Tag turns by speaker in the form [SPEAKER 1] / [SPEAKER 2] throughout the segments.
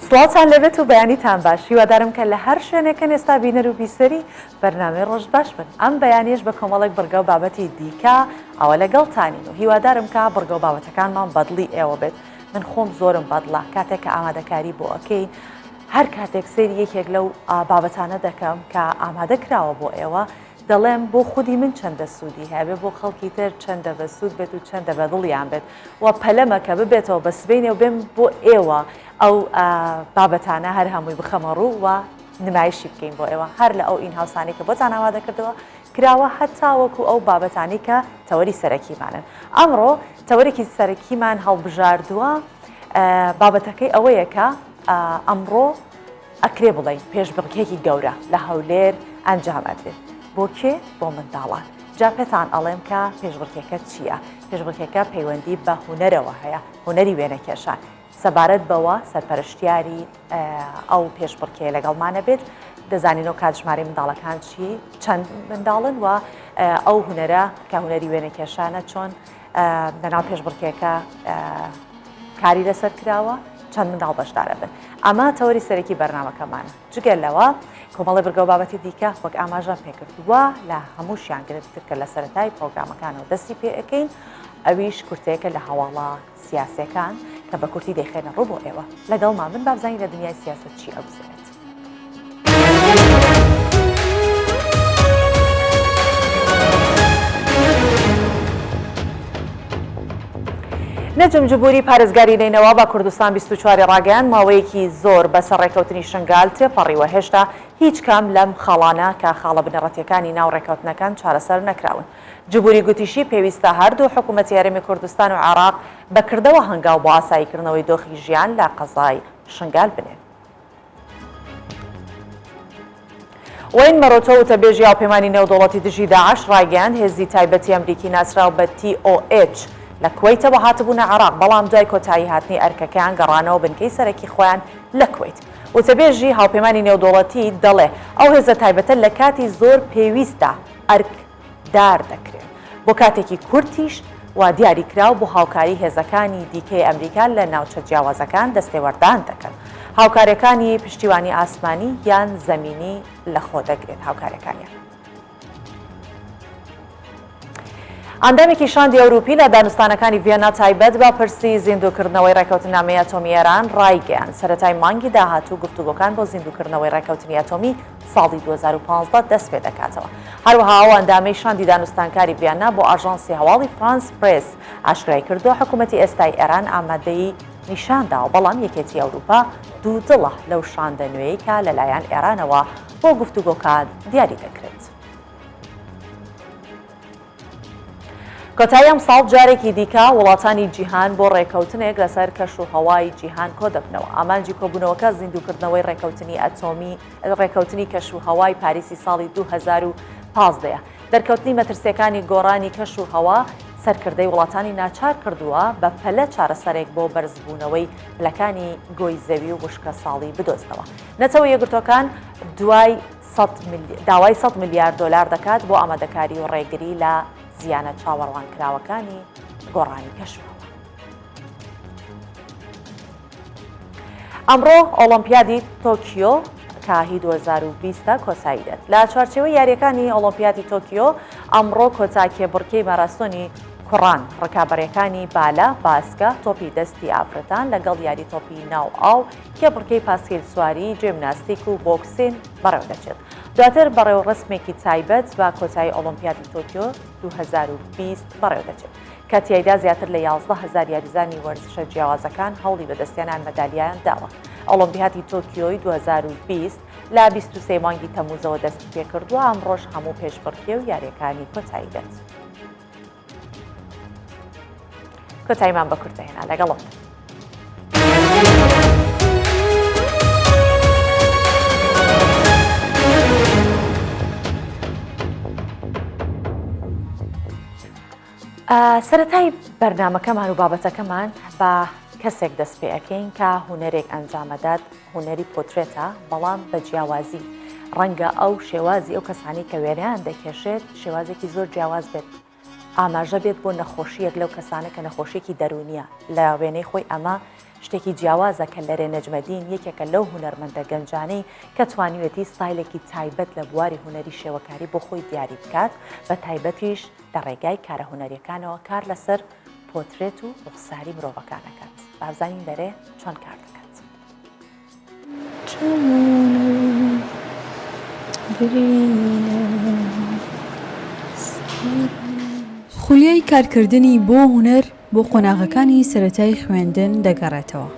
[SPEAKER 1] سڵاوتان لێبێت و بەیانیتان باش هیوادارم کە لە هەر شوێنێکن ئێستا بینەر و بیسەری بەرنامەی ڕۆژ باش بن ئەم بەیانیش بە کۆمەڵێک بڕگە و بابەتی دیکە ئەوە لەگەڵتانین و هیوادارم کە بڕگە و بابەتەکانمان بەدڵی ئێوە بێت من خۆم زۆرم بەدڵە کاتێک کە ئامادەکاری بۆ ئەکەین هەر کاتێک سەیری یەکێک لەو بابەتانە دەکەم کە ئامادە کراوە بۆ ئێوە دەڵێم بۆ خودی من چەندە سوودی هەبێ بۆ خەڵکی تر چەندە بە سوود بێت و چەندە بە دڵیان بێت و پەلەمە کە ببێتەوە بە سبەینێ و بێم بۆ ئێوە ئەو بابەتانە هەر هەمووی بخەمە ڕوو و نمایشی بکەین بۆ ئێوە هەر لە ئەو in-house انەی کە بۆتان ئامادە کردەوە کراوە هەتاوەکو ئەو بابەتانی کە تەوەری سەرەکیمانن ئەمڕۆ تەوەرێکی سەرەکیمان هەڵبژاردووە بابەتەکەی ئەوەیە کە ئەمڕۆ ئەکرێ بڵێین پێشبڕکێکی گەورە لە هەولێر ئەنجام ئەدرێت. بۆ کێ؟ بۆ منداڵان. جا پێتان ئەڵێم کە پێشبڕکێکە چییە؟ پێشبڕکێکە پەیوەندی بە هونەرەوە هەیە، هونەری وێنەکێشان. سەبارەت بەوە سەرپەرشتیاری ئەو پێشبڕکێیە لەگەڵمانە بێت. دەزانین ئەو کات ژمارەی منداڵەکان چی چەند منداڵن و ئەو هونەرە کە هونەری وێنەکێشانە چۆن لەناو پێشبڕکێکە کاری لەسەر کراوە چەند منداڵ بەشدارەبن ئەمە تەوەری سەرەکی بەرنامەکەمانە جگە لەوە کۆمەڵی بڕگە و بابەتی دیکە وەک ئاماژەم پێکردووە لە هەمووشیان گرنگتر کە لە سەرەتای پرۆگرامەکانەوە دەستی پێ ئەەکەین ئەویش کورتەیەکە لە هەواڵە سیاسەکان کە بە کورتی دەیخێنە ڕوو بۆ ئێوە لەگەڵمان بن بابزانین لە دنیای سیاست چی ئەگوزەرێت. نەجم جبوری پارێزگاری نەینەوا بە کوردستان 24 ڕاگەیاند ماوەیەکی زۆر بەسەر ڕێکەوتنی شنگال تێپەڕیوە هێشتا هیچ کام لەم خاڵانە کە خاڵە بنەڕەتیەکانی ناو ڕێکەوتنەکان چارەسەر نەکراون. جبوری گوتیشی پێویستە هەردوو حکوومەتی هەرێمی کوردستان و عێراق بە کردەوە هەنگاو بۆ ئاساییکردنەوەی دۆخی ژیان لە قەزای شنگال بنێن. وەین مەرۆتۆ وتەبێژی هاوپەیمانی نێودەوڵەتی دژی داعش ڕایگەیاند، هێزی تایبەتی ئەمریکی ناسراو بە TOH لە کوەیتەوە هاتبوونە عێراق، بەڵام دوای کۆتایی هاتنی ئەرکەکەیان گەڕانەوە بنکەی سەرەکی خۆیان لە کوەیت. وتەبێژی هاوپەیمانی نێودەوڵەتی دەڵێ، ئەو هێزە تایبەتە لە کاتی زۆر پێویستدا ئەرک دار دەکرێن بۆ کاتێکی کورتیش و دیاریکراو بۆ هاوکاری هێزەکانی دیکەی ئەمریکا لە ناوچە جیاوازەکان دەستێوەردان دەکەن. هاوکاریەکانی پشتیوانی ئاسمانی یان زەمینی لەخۆ دەگرێت هاوکاریەکانیان. ئەندامێکی شاندی ئەوروپی لە دانوستانەکانی ڤیەننا تایبەت بە پرسی زیندووکردنەوەی ڕێکەوتنامەی ئەتۆمی ئێران ڕایگەیاند، سەرەتای مانگی داهاتوو گفتوگۆکان بۆ زیندووکردنەوەی ڕێکەوتنی ئەتۆمی ساڵی 2015 دەست پێدەکاتەوە. هەروەها ئەو ئەندامەی شاندی دانوستانکاری ڤیەننا بۆ ئاژانسی هەواڵی فرانس پرێس ئاشکرای کردووە، حکوومەتی ئێستای ئێران ئامادەیی نیشان داوە، بەڵام یەکێتی ئەوروپا دوودڵە لەو شاندە نوێیەی کە لەلایەن ئێرانەوە بۆ گفتوگۆکان دیاری دەکرێت. کۆتایی ئەمساڵ جارێکی دیکە وڵاتانی جیهان بۆ ڕێکەوتنێک لەسەر کەش و هەوای جیهان کۆدەبنەوە. ئامانجی کۆبوونەوەکە زیندووکردنەوەی ڕێکەوتنی ئەتۆمی ڕێکەوتنی کەش و هەوای پاریسی ساڵی 2015 ە. دەرکەوتنی مەترسیەکانی گۆڕانی کەش و هەوا سەرکردەی وڵاتانی ناچار کردووە بە پەلە چارەسەرێک بۆ بەرزبوونەوەی پلەکانی گۆی زەوی و وشکەساڵی بدۆزنەوە. نەتەوە یەکگرتووەکان دوای داوای 100 ملیار دۆلار دەکات بۆ ئامادەکاری و ڕێگری لە زیانە چاوەڕوانکراوەکانی گۆڕانی کەشوهەوا. ئەمڕۆ ئۆڵۆمپیادی تۆکیۆ کە هی 2020 کۆتایی دێت. لە چوارچێوەی یاریەکانی ئۆڵۆمپیادی تۆکیۆ ئەمڕۆ کۆتا کێبڕکێی ماراسۆنی کوڕان، ڕکابەرەکانی بالە، باسکە، تۆپی دەستی ئافرەتان لەگەڵ یاری تۆپی ناو ئاو، کێبڕکێی پاسکیل سواری، جێمناستیک و بۆکسین بەڕێوەدەچێت. دواتر بەڕێوڕەسمێکی تایبەت بە کۆتایی ئۆڵۆمپیادی تۆکیۆ 2020 بەڕێوەدەچێت کە تیایدا زیاتر لە 11 هەزار یاریزانی وەرزشە جیاوازەکان هەوڵی بەدەستهێنان مەدالیایان داوە. ئۆڵۆمپیادی تۆکیۆی 2020 لە 23 مانگی تەمموزەوە دەستیپێکردووە، ئەمڕۆش هەموو پێشبڕکێ و یارییەکانی کۆتایی دێت. کۆتاییمان بە کورتە هێنا لەگەڵم. سەتای بەرنمەکەمان و بابەتەکەمان بە کەسێک دەست پێ ئەەکەین کە هوەرێک ئەنجامەدات هوەری پۆترێتە بەڵام بە جیاوازی ڕەنگە ئەو شێوازی ئەو کەسانی کە وێنەیان دەکێشێت شێوازێکی زۆر جیاواز بێت ئاماژە بێت بۆ نەخۆشییەک لەو کەسانە کە نەخۆشیەکی دەروونیە لە وێنەی خۆی ئەمە. شتێکی جیاوازە کە لەرێ نەجمەدین یەکێکە لەو هونەرمەندە گەنجانەی کە توانیویەتی ستایلێکی تایبەت لە بواری هونەری شێوەکاری بۆ خۆی دیاری بکات، بە تایبەتیش لە ڕێگای کارە هونەریەکانەوە کار لەسەر پۆترێت و ڕوخساری مرۆڤەکان ئەکات. با بزانین لەرێ چۆن کار دەکات.
[SPEAKER 2] خولیای کارکردنی بۆ هونەر بۆ قۆناغەکانی سەرەتای خوێندن دەگەڕێتەوە.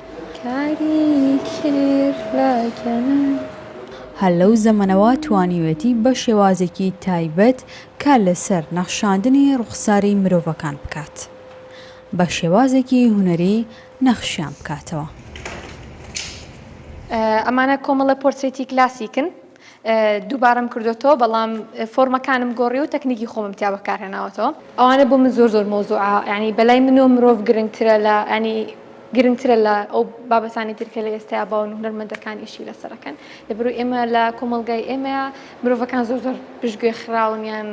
[SPEAKER 2] هەر لەو زەمەنەوە توانیویەتی بە شێوازێکی تایبەت کار لەسەر نەخشاندنی ڕوخساری مرۆڤەکان بکات. بە شێوازێکی هونەری نەخشیان بکاتەوە.
[SPEAKER 3] ئەمانە کۆمەڵە پۆرترێتی کلاسیکن دووبارەم کردۆتەوە بەڵام فۆرمەکانم گۆڕی و تەکنیکی خۆمم تیا بەکارهێناوەتەوە. ئەوانە بۆ من زۆر زۆر مەوزوعە یانی بەلای منەوە مرۆڤ گرنگترە لە یانی گرنگترە لە ئەو بابەتانی تر کە لە ئێستایا باون و هونەرمەندەکان ئیشی لەسەر ئەکەن لەبەرئەوەی ئێمە لە کۆمەڵگای ئێمەیا مرۆڤەکان زۆر زۆر پشتگوێ خراون یان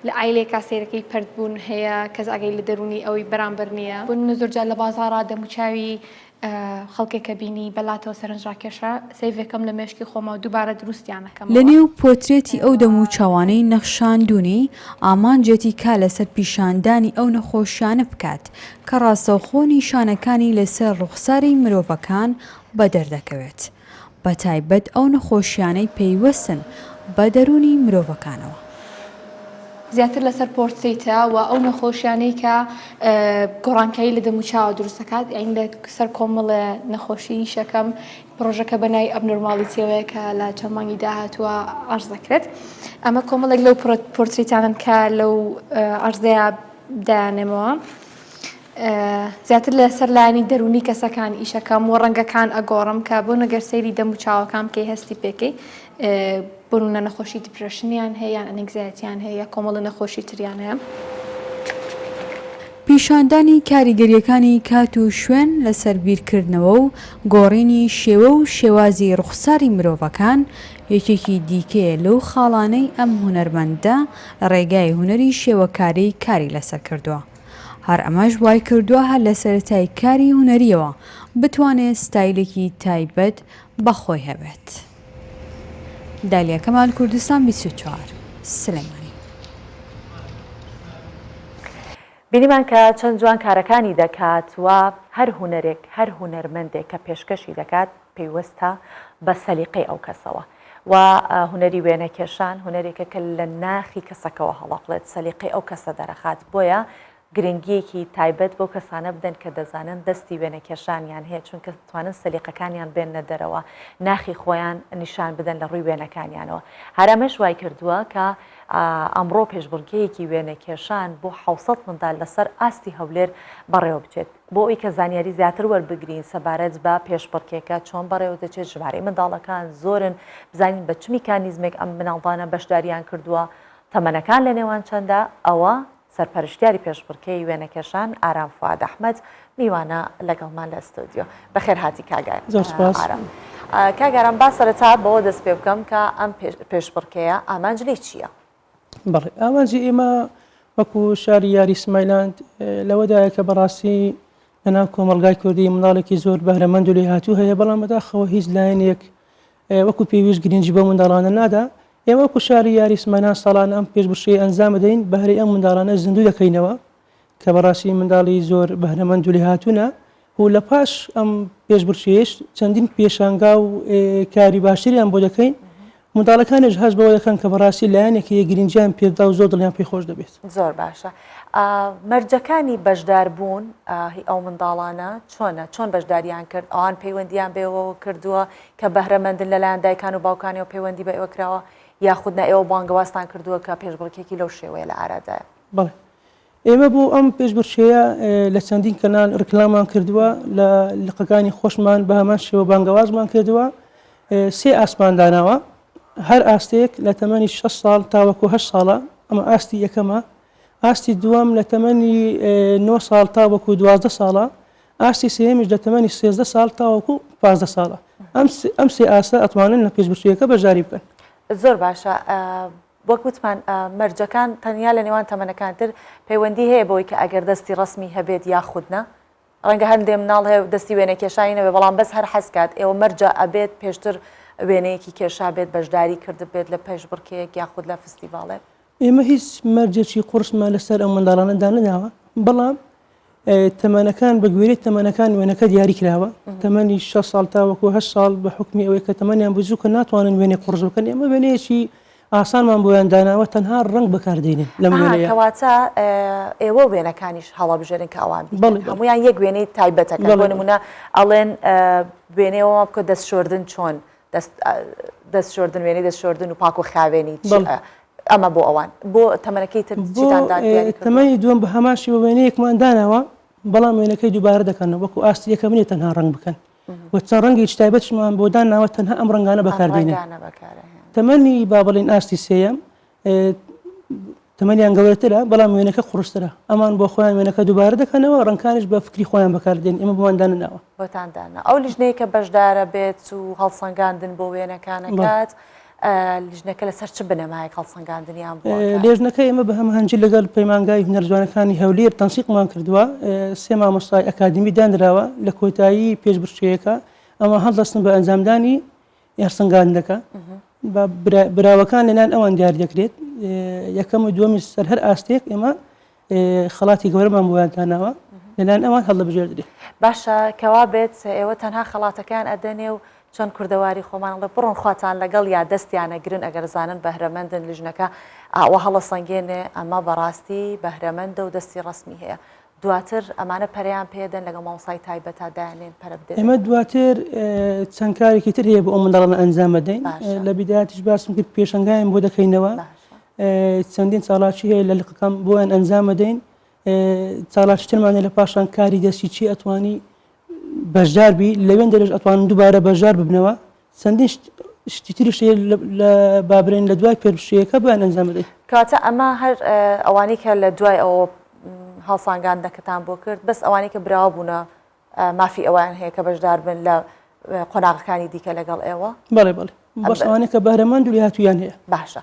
[SPEAKER 3] لە عایلەیەکا سەیرەکەی پەرت بوون هەیە کەس ئاگای لە دەروونی ئەوی بەرامبەر نییە. بۆ نمونە زۆر جار لە بازاڕا دەموچاوی خەڵکێکە بینی بەلاتەوە سەرنجڕاکێشە سەیڤەکەم لە مێشکی خۆما و دووبارە دروستیان ئەکەمەوە.
[SPEAKER 2] لەنێو پۆترێتی ئەو دەموچاوانەی نەخشاندوونی، ئامانجێتی کار لەسەر پیشاندانی ئەو نەخۆشیانە بکات کە ڕاستەوخۆ نیشانەکانی لەسەر ڕوخساری مرۆڤەکان بەدەردەکەوێت. بەتایبەت ئەو نەخۆشیانەی پەیوەستن بە دەروونی مرۆڤەکانەوە.
[SPEAKER 3] زیاتر لەسەر پۆرترەیتە و ئەو نەخۆشیانەی کە گۆڕانکاری لە دەموچاوە دروست دەکات یانی لەسەر کۆمەڵێ نەخۆشی ئیشەکەم پڕۆژەکە بە ناوی Abnormality ەوەیە کە لە چەند مانگی داهاتووە عەرز دەکرێت ئەمە کۆمەڵێک لەو پۆرترەیتانەن کە لەو عەرزەیە دایانێمەوە. زیاتر لەسەر لایەنی دەروونی کەسەکان ئیشەکەم و ڕەنگەکان ئەگۆڕم کە بۆ نەگەر سەیری دەم و چاوەکان بکەی هەستی پێکەی بۆ نمونە نەخۆشی depression یان هەیە یان anxiety یان هەیە یا کۆمەڵە نەخۆشی تریان هەیە.
[SPEAKER 2] پیشاندانی کاریگەرییەکانی کات و شوێن لەسەر بیرکردنەوە و گۆڕینی شێوە و شێوازی ڕوخساری مرۆڤەکان یەکێکی دیکەیە لەو خاڵانەی ئەم هونەرمەندە لە ڕێگای هونەری شێوەکاری کاری لەسەر کردووە. هەر ئەمەش وایکردووە هەر لە سەرەتای کاری هونەرییەوە بتوانێت ستایلێکی تایبەت بە خۆی هەبێت. دالیا کەمال کوردستان 24 سلێمانی.
[SPEAKER 1] بینیمان کە چەند جوان کارەکانی دەکات و هەر هونەرێک هەر هونەرمەندێک کە پێشکەشی دەکات پەیوەستە بە سەلیقەی ئەو کەسەوە و هونەری وێنەکێشان هونەرێکە کە لە ناخی کەسەکەوە هەڵەقڵێت سەلیقەی ئەو کەسە دەرەخات بۆیە گرنگیەکی تایبەت بەو کەسانە بدەن کە دەزانن دەستی وێنەکێشانیان هەیە چونکە توانن سەلیقەکانیان بێننە دەرەوە ناخی خۆیان نیشان بدەن لە ڕووی وێنەکانیانەوە هەر ئەمەش وای کردووە کە ئەمڕۆ پێشبڕکێیەکی وێنەکێشان بۆ 600 مندال لەسەر ئاستی هەولێر بەڕێوە بچێت. بۆ ئەوەی کە زانیاری زیاتر وەربگرین سەبارەت بە پێشبڕکێکە چۆن بەڕێوە دەچێت، ژمارەی منداڵەکان زۆرن، بزانین بە چ میکانیزمێک ئەم مناڵدانە بەشداریان کردووە، تەمەنەکان لە نێوان چەندە، ئەوە سەرپەرشتیاری پێشبڕکێی وێنەکێشان ئارام فوئاد ئەحمەد میوانە لەگەڵمان لە ستۆدیۆ. بەخێرهاتی کاک
[SPEAKER 4] زۆر سوپاس.
[SPEAKER 1] ئارام. کاک ئارام با سەرەتا بەوە دەست پێ بکەم کە ئەم پێشبڕکێیە ئامانج لێی چییە؟
[SPEAKER 4] بەڵێ ئامانجی ئێمە وەکو شاری یاری سمایلاند لەوەدایە کە بەڕاستی لەناو کۆمەڵگای کوردی منداڵێکی زۆر بەهرەمەند و لێهاتوو هەیە بەڵام بەداخەوە هیچ لایەنێک وەکو پێویست گرنگی بۆ منداڵانە نادا ئێمە وەکو شاری یاری سمایلاند ساڵانە ئەم پێشبڕکێی ئەنجام بدەین بەهرەی ئەم منداڵانە زیندوو دەکەینەوە کە بەڕاستی منداڵی زۆر بەهرەمەند و لێهاتوونە و لە پاش ئەم پێشبڕکێیەش چەندین پێشانگا و کاری باشتریان بۆ دەکەین منداڵەکانیش هەست بەوە دەکەن کە بەڕاستی لایەنێک هەیە گرنگیان پێدا و زۆر دڵیان پێی خۆش دەبێت.
[SPEAKER 1] زۆر باشە مەرجەکانی بەشداربوون هی ئەو منداڵانە چۆنە؟ چۆن بەشداریان کرد؟ ئەوان پەیوەندیان بەێوەوە کردووە کە بەهرەمەندن لەلایەن دایکان و باوکانیەوە پەیوەندی بە ئێوە کراوە یاخود نا ئێوە بانگەوازتان کردووە کە پێشبڕکێکی لەو شێوەیە لە ئارادایە؟
[SPEAKER 4] بەڵێ ئێمە بۆ ئەم پێشبڕکێیە لە چەندین کەنال ڕیکلاممان کردووە، لە لقەکانی خۆشمان بە هەمان شێوە بانگەوازمان کردووە، سێ ئاستمان داناوە، هەر ئاستێک لە تەمەنی شەش ساڵ تاوەکو هەشت ساڵە، ئەمە ئاستی یەکەمە، ئاستی دووەم لە تەمەنی نۆ ساڵ تاوەکو 12 ساڵە، ئاستی سێیەمیش لە تەمەنی 13 ساڵ تاوەکو 15 ساڵە. ئەم سێ ئاستە ئەتوانن لە پێشبڕکێیەکە بەشداری بکەن.
[SPEAKER 1] زۆر باشە وەک وتمان مەرجەکان تەنیا لە نێوان تەمەنەکان تر پەیوەندی هەیە بەوەی کە ئەگەر دەستی ڕەسمی هەبێت یاخود نا؟ ڕەنگە هەندێ مناڵ هەیە دەستی وێنەکێشانی نەبێ بەڵام بەس هەر حەز کات، ئێوە مەرجە ئەبێت پێشتر وێنەیەکی کێشابێت، بەشداری کردبێت لە پێشبڕکێیەک یاخود لە فستیڤاڵێک؟
[SPEAKER 4] ئێمە هیچ مەرجێکی قوڕسمان لەسەر ئەو منداڵانە دانەناوە، بەڵام تەمەنەکان بە گوێرەی تەمەنەکان وێنەکە دیاری کراوە، تەمەنی 6 ساڵ تاوەکو 8 ساڵ بە حوکمی ئەوەی کە تەمەنیان بچووکە ناتوانن وێنەی قوڕس بکەن، ئێمە وێنەیەکی ئاسانمان بۆیان داناوە تەنها ڕەنگ بەکاردێنین لەم وێنەیە.
[SPEAKER 1] کەواتە ئێوە وێنەکانیش هەڵەبژێرن کە ئەوان بیکەن. هەموویان یەک وێنەی تایبەتەکەن. بۆ نمونە ئەڵێن وێنەی ئەوە بکە دەست شۆردن چۆن دەست شۆردن وێنەی دەست شۆردن و پاک و خاوێنی ئەمە بۆ ئەوان بۆ تەمەنەکەی تر چیتان
[SPEAKER 4] دیاری کردووە؟ تەمەنی دووەم بە هەمان شێوە وێنەیەکمان داناوە بەڵام وێنەکەی دووبارە دەکەنەوە وەکو ئاستی یەکەم نییە تەنها ڕەنگ بکەن. و چەند ڕەنگێکی تایبەتیشمان بۆ داناوە تەنها ئەم ڕەنگانە بەکاردێنین تەمەنی با بڵێین ئاستی سێیەم تەمەنیان گەورەترە بەڵام وێنەکە قورسترە ئەمان بۆ خۆیان وێنەکە دووبارە دەکەنەوە ڕەنگەکانیش بە فکری خۆیان بەکاردێن ئێمە بۆمان دانەناوە
[SPEAKER 1] بۆتان دانا ئەو لیژنەیە کە بەشدارە بێت و هەڵسەنگاندن بۆ وێنەکانەکات لیژنەکە لەسەر چ بنەمایەک هەڵسەنگاندنیان بۆ ئەکات؟
[SPEAKER 4] لیژنەکە ئێمە بە هەماهەنگی لەگەڵ پەیمانگای هونەر جوانەکانی هەولێر تەنسیقمان کردووە، سێ مامۆستای ئەکادیمی دانراوە لە کۆتایی پێشبڕکێیەکە ئەوان هەڵدەستن بە ئەنجامدانی هەڵسەنگاندنەکە، براوەکان لەلایەن ئەوان دیاری دەکرێت، یەکەم و دووەمی سەر هەر ئاستێک ئێمە خەڵاتی گەورەمان بۆیان داناوە لەلایەن ئەوان هەڵدەبژێردرێت.
[SPEAKER 1] باشە کەوابێت ئێوە تەنها خەڵاتەکەیان ئەدەنێ و چۆن کوردەواری خۆمان ئەڵێ بڕۆن خواتان لەگەڵ یا دەستیان ئەگرن ئەگەر زانن بەهرەمەندن لیژنەکە ئاوا هەڵەسەنگێنێ ئەمە بەڕاستی بەهرەمەندە و دەستی ڕەسمی هەیە دواتر ئەمانە پەرەیان پێدەن لەگەڵ مامۆستای تایبەتا دایانێن پەرە بدەن.
[SPEAKER 4] ئێمە دواتر چەند کارێکی تر هەیە بۆ ئەو منداڵانە ئەنجام ئەدەین لە بیدایەتیش باسم کرد پێشەنگایان بۆ دەکەینەوە چەندین چالاکی هەیە لە لقەکان بۆیان ئەنجام ئەدەین چالاکی ترمان هەیە لە پاشان کاری دەستی چی ئەتوانی بەشدار بی لەوێن دەرێش ئەتوانن دووبارە بەشدار ببنەوە چەندین شتی تریش هەیە لە بابرێن لە دوای پێشبڕکێیەکە بۆیان ئەنجام بدەین.
[SPEAKER 1] کەواتە ئەمە هەر ئەوانەی کە لە دوای ئەوە هەڵسانگاندنەکەتان بۆ کرد بەس ئەوانەی کە براوە بوونە مافی ئەوەیان هەیە کە بەشدار بن لە قۆناغەکانی دیکە لەگەڵ ئێوە؟
[SPEAKER 4] بەڵێ بەڵێ بەس ئەوانەی کە بەهرەمەند و لێهاتوویان هەیە.
[SPEAKER 1] باشە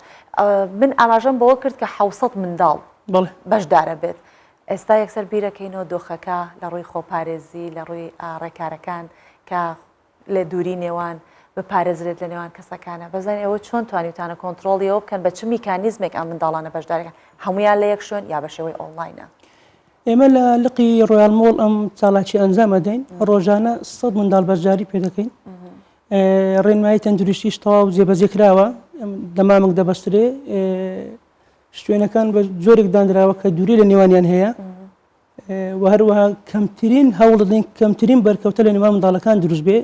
[SPEAKER 1] من ئاماژەم بەوە کرد کە 600 منداڵ
[SPEAKER 4] بەڵێ
[SPEAKER 1] بەشدارە بێت ئێستا یەکسەر بیرەکەینەوە دۆخەکە لە ڕووی خۆپارێزی لە ڕووی ڕێکارەکان کە لە دووری نێوان بپارێزرێت لە نێوان کەسەکانە بەزانین ئێوە چۆن توانیوتانە کۆنترۆڵی ئەوە بکەن بە چ میکانیزمێک ئەم منداڵانە بەشدارەکەن هەمویان لە یەک شوێن یا بە شێوەی ئۆنلاینە؟
[SPEAKER 4] ئێمە لە لقی ڕۆیاڵ مۆڵ ئەم چالاکی ئەنجام ئەدەین ڕۆژانە 100 منداڵ بەشداری پێ دەکەین ڕێنمایی تەندروستیش تەواو جێبەجێ کراوە دەمامک دەبەسترێ شوێنەکان بە جۆرێک دانراوە کە دووری لە نێوانیان هەیە و هەروەها کەمترین هەوڵ دەدەین کەمترین بەرکەوتە لە نێوان منداڵەکان دروست بێ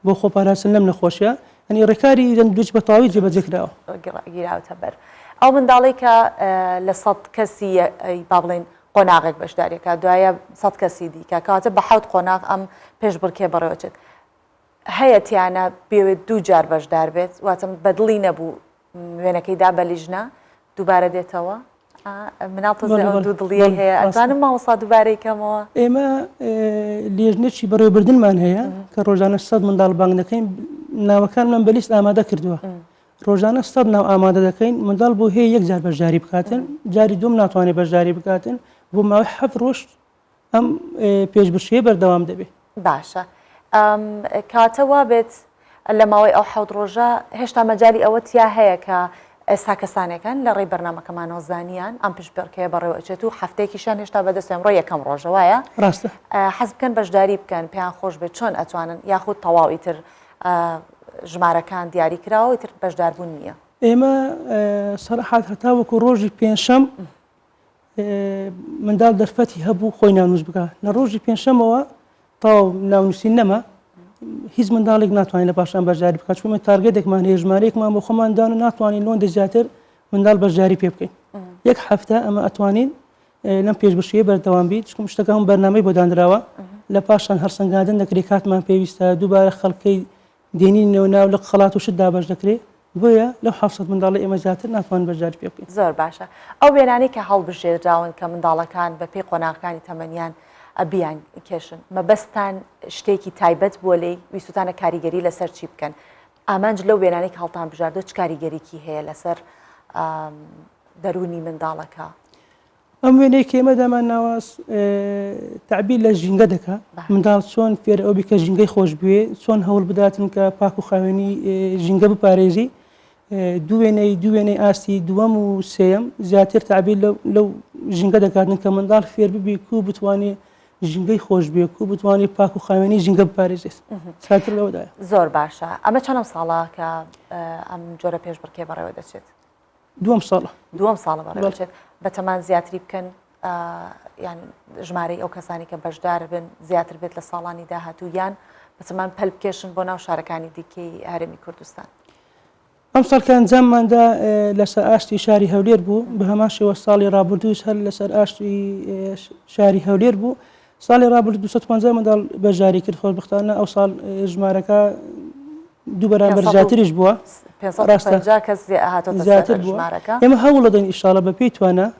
[SPEAKER 4] بۆ خۆپاراستن لەم نەخۆشیە ئەنی ڕێکاری دەندروست بە تەواوی جێبەجێ کراوە.
[SPEAKER 1] گیراوتە بەر ئەو منداڵەی کە لە سەد کەسی با بڵێین قۆناغێک بەشداریەکە دوایە سەد کەسی دیکە کەواتە بە حەوت قۆناغ ئەم پێشبڕکێ بەڕێوەچێت هەیە تیانە بێوێت دوو جار بەشدار بێت واتە بەدڵی نەبوو وێنەکەی دا بە لیژنە دووبارە دێتەوە مناڵ تۆزێ ئەو دوو دڵیەی هەیە ئەتوانم مامۆستا دووبارەی کەمەوە؟
[SPEAKER 4] ئێمە لێژنەکی بەڕێوەبردنمان هەیە کە ڕۆژانە سەد منداڵ بانگ دەکەین ناوەکانمان بە لیست ئامادە کردووە ڕۆژانە سەد ناو ئامادە دەکەین منداڵ بۆ هەیە یەک جار بەشداری بکاتن جاری دوم ناتوانێت بەشداری بکاتن بۆ ماوەی حەفت ڕۆژ ئەم پێشبڕکێیە بەردەوام دەبێت.
[SPEAKER 1] باشە کەواتە وابێت لە ماوەی ئەو حەوت ڕۆژە هێشتا مەجالی ئەوە تیا هەیە کە ئێستا کەسانێک هەن لە ڕێی بەرنامەکەمانەوە زانیان ئەم پشبڕکێیە بەڕێوە ئەچێت و هەفتەیەکیشیان هێشتا بەدەستە ئەمڕۆ یەکەم ڕۆژە وایە؟
[SPEAKER 4] ڕاستە.
[SPEAKER 1] حەز بکەن بەشداری بکەن پێیان خۆش بێت چۆن ئەتوانن یاخود تەواو ئیتر ژمارەکان دیاری کراوە ئیتر بەشداربوون نییە؟
[SPEAKER 4] ئێمە سەرحات هەتاوەکو ڕۆژی پێنجشەم منداڵ دەرفەتی هەبوو خۆی ناونووس بکە لە ڕۆژی پێنجشەمەوە تەواو ناونووسین نەما هیچ منداڵێک ناتوانێت لە پاشان بەشداری بکات چونکە target ێکمان هەیە ژمارەیەکمان بۆ خۆمان دان و ناتوانین لۆندە زیاتر منداڵ بەشداری پێ بکەین یەک هەفتە ئەمە ئەتوانین لەم پێشبڕکێیە بەردەوام بیت چونکە شتەکە هەم بەرنامەی بۆ دانراوە لە پاشان هەڵسەنگاندن دەکرێت کاتمان پێویستە دووبارە خەڵکەی دێنینەوە ناو لق خەڵات و شت دابەش دەکرێ بۆیە لەو 700 منداڵە ئێمە زیاتر ناتوانین بەشداری پێ بکەین.
[SPEAKER 1] زۆر باشە ئەو وێنانەی کە هەڵبژێردراون کە منداڵەکان بە پێی قۆناغەکانی تەمەنیان بیان کێشن مەبەستتان شتێکی تایبەت بووە لێی ویستوتانە کاریگەری لەسەر چی بکەن ئامانج لەو وێنانەی کە هەڵتان بژاردووە چ کاریگەریکی هەیە لەسەر دەروونی منداڵەکە؟
[SPEAKER 4] ئەم وێنەی کە ئێمە دامانناوە تەعبیر لە ژینگە دەکا منداڵ چۆن فێر ئەو بی کە ژینگەی خۆش بوێ چۆن هەوڵ بداتن کە پاک و خاوێنی ژینگە بپارێزی دوو وێنەی دوو وێنەی ئاستی دووەم و سێیەم زیاتر تەعبیر لەو ژینگە دەکاتن کە منداڵ فێر ببی کو بتوانێ ژینگەی خۆش بێ کو بتوانێت پاک و خاوێنی ژینگە بپارێزێت زیاتر لەوەدایە.
[SPEAKER 1] زۆر باشە ئەمە چەنەم ساڵە کە ئەم جۆرە پێشبڕکێ بەڕێوە دەچێت؟
[SPEAKER 4] دووەم ساڵە.
[SPEAKER 1] دووەم ساڵە بەڕێوە دەچێت. بەتەمان زیاتری بکەن یان ژمارەی ئەو کەسانی کە بەشدار بن زیاتر بێت لە ساڵانی داهاتوو یان بەتەمان پەل بکێشن بۆ ناو شارەکانی دیکەی هەرێمی کوردستان؟
[SPEAKER 4] ئەمساڵ کە ئەنجامماندا لەسەر ئاستی شاری هەولێر بوو، بە هەمان شێوە ساڵی ڕابردووش هەر لەسەر ئاستی شاری هەولێر بوو، ساڵی ڕابردوو 250 منداڵ بەشداری کرد، خۆشبەختانە ئەو ساڵ ژمارەکە دوو بەرامبەر زیاتریش بووە.
[SPEAKER 1] 550 کەس هاتۆتە
[SPEAKER 4] زیاتر بووە.
[SPEAKER 1] ژمارەکە.
[SPEAKER 4] ئێمە هەوڵ دەدەین ئیشاڵە بە پێی توانا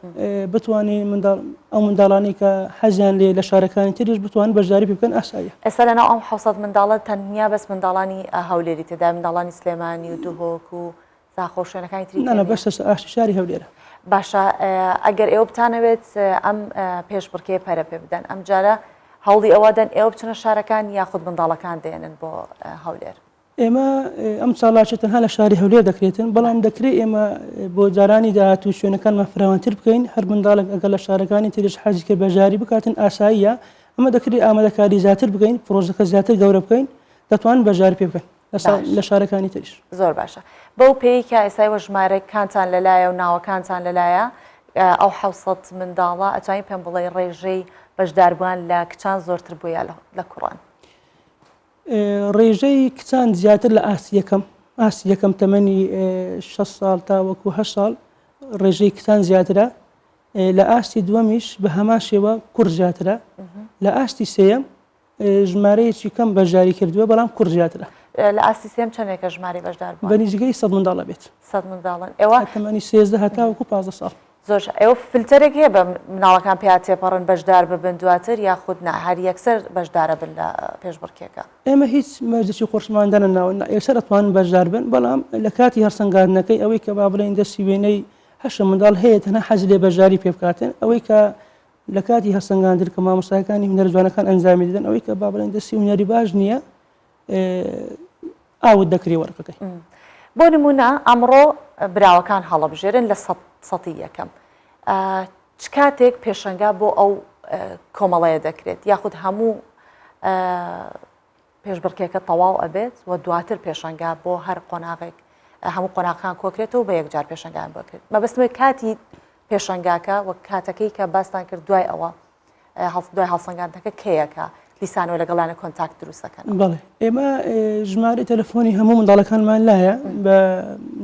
[SPEAKER 4] بتوانین منداڵ ئەو منداڵانەی کە حەزیان لێ لە شارەکانی تریش بتوانن بەشداری پێ بکەن ئاساییە.
[SPEAKER 1] ئێستا لەناو ئەم 700 منداڵە تەنیا بەس منداڵانی هەولێری تێدایە منداڵانی سلێمانی و دهۆک و زاخۆ و شوێنەکانی تری
[SPEAKER 4] نا نا بەس لەسەر ئاستی شاری هەولێرە.
[SPEAKER 1] باشە ئەگەر ئێوە بتانەوێت ئەم پێشبڕکێ پەرە پێ بدەن ئەم جارە هەوڵی ئەوە دەن ئێوە بچنە شارەکان یاخود منداڵەکان دێنن بۆ هەولێر؟
[SPEAKER 4] ئێمە ئەم چالاکیە تەنها لە شاری هەولێر دەکرێتن، بەڵام دەکرێت ئێمە بۆ جارانی داهاتوو شوێنەکانمان فراوانتر بکەین، هەر منداڵێک ئەگەر لە شارەکانی تریش حەزی کرد بەشداری بکاتن ئاساییە، ئەمە دەکرێت ئامادەکاری زیاتر بکەین، پرۆژەکە زیاتر گەورە بکەین، دەتوانن بەشداری پێ بکەن لە شارەکانی تریش.
[SPEAKER 1] زۆر باشە بەو پێی کە ئێستا ئێوە ژمارەکانتان لەلایە و ناوەکانتان لەلایە ئەو 700 منداڵە ئەتوانی پێم بڵێی ڕێژەی بەشداربووان لە کچان زۆرتر بووە یا لە کوڕان؟
[SPEAKER 4] ڕێژەی کچان زیاتر لە ئاستی یەکەم ئاستی یەکەم تەمەنی 6 ساڵ تا وەکو 8 ساڵ ڕێژەی کچان زیاترە لە ئاستی دووەمیش بە هەمان شێوە کوڕ زیاترە لە ئاستی سێیەم ژمارەیەکی کەم بەشداری کردووە بەڵام کوڕ زیاترە.
[SPEAKER 1] لە ئاستی سێیەم چەندێکە ژمارەی بەشداربووان؟
[SPEAKER 4] بە نزیکەی 100 منداڵە بێت.
[SPEAKER 1] 100 منداڵن. ئێوە
[SPEAKER 4] تەمەنی 13 هەتاوەکو 15 ساڵ.
[SPEAKER 1] زۆر ئێوە فلتەرێک هەیە بە مناڵەکان پیا تێپەڕن بەشدار ببن دواتر یاخود نا هەر یەکسەر بەشدارە بن لە پێشبڕکێکە؟
[SPEAKER 4] ئێمە هیچ مەرجێکی قورسمان دانەناوە نا یەکسەر ئەتوانن بەشدار بن بەڵام لە کاتی هەڵسەنگاندنەکەی ئەوەی کە با بڵێین دەستی وێنەی هەشە منداڵ هەیە تەنها حەزی لێ بەشداری پێ بکاتن ئەوەی کە لە کاتی هەڵسەنگاندن کە مامۆستاکانی هونەرە جوانەکان ئەنجامی دەدەن ئەوەی کە با بڵێن دەستی هونەری باش نییە ئاوت دەکرێ وەرقەکەی.
[SPEAKER 1] بۆ نمونە ئەمڕۆ براوەکان هەڵەبژێرن لە سەتی یەکەم چ کاتێک پێشەنگا بۆ ئەو کۆمەڵەیە دەکرێت یاخود هەموو پێشبڕکێکە تەواو ئەبێت و دواتر پێشەنگا بۆ هەر قۆناغێک هەموو قۆناغەکان کۆکرێتەوە بە یەکجار پێشەنگایان بۆ کرد مەبەستمە کاتی پێشەنگاکە وەک کاتەکەی کە باستان کرد دوای ئەوە دوای هەڵسەنگاندنەکە کەیەکە دیسانەوە لەگەڵیانە contact دروست دەکەن؟
[SPEAKER 4] بەڵێ ئێمە ژمارەی تەلەفۆنی هەموو منداڵەکانمان لایە بە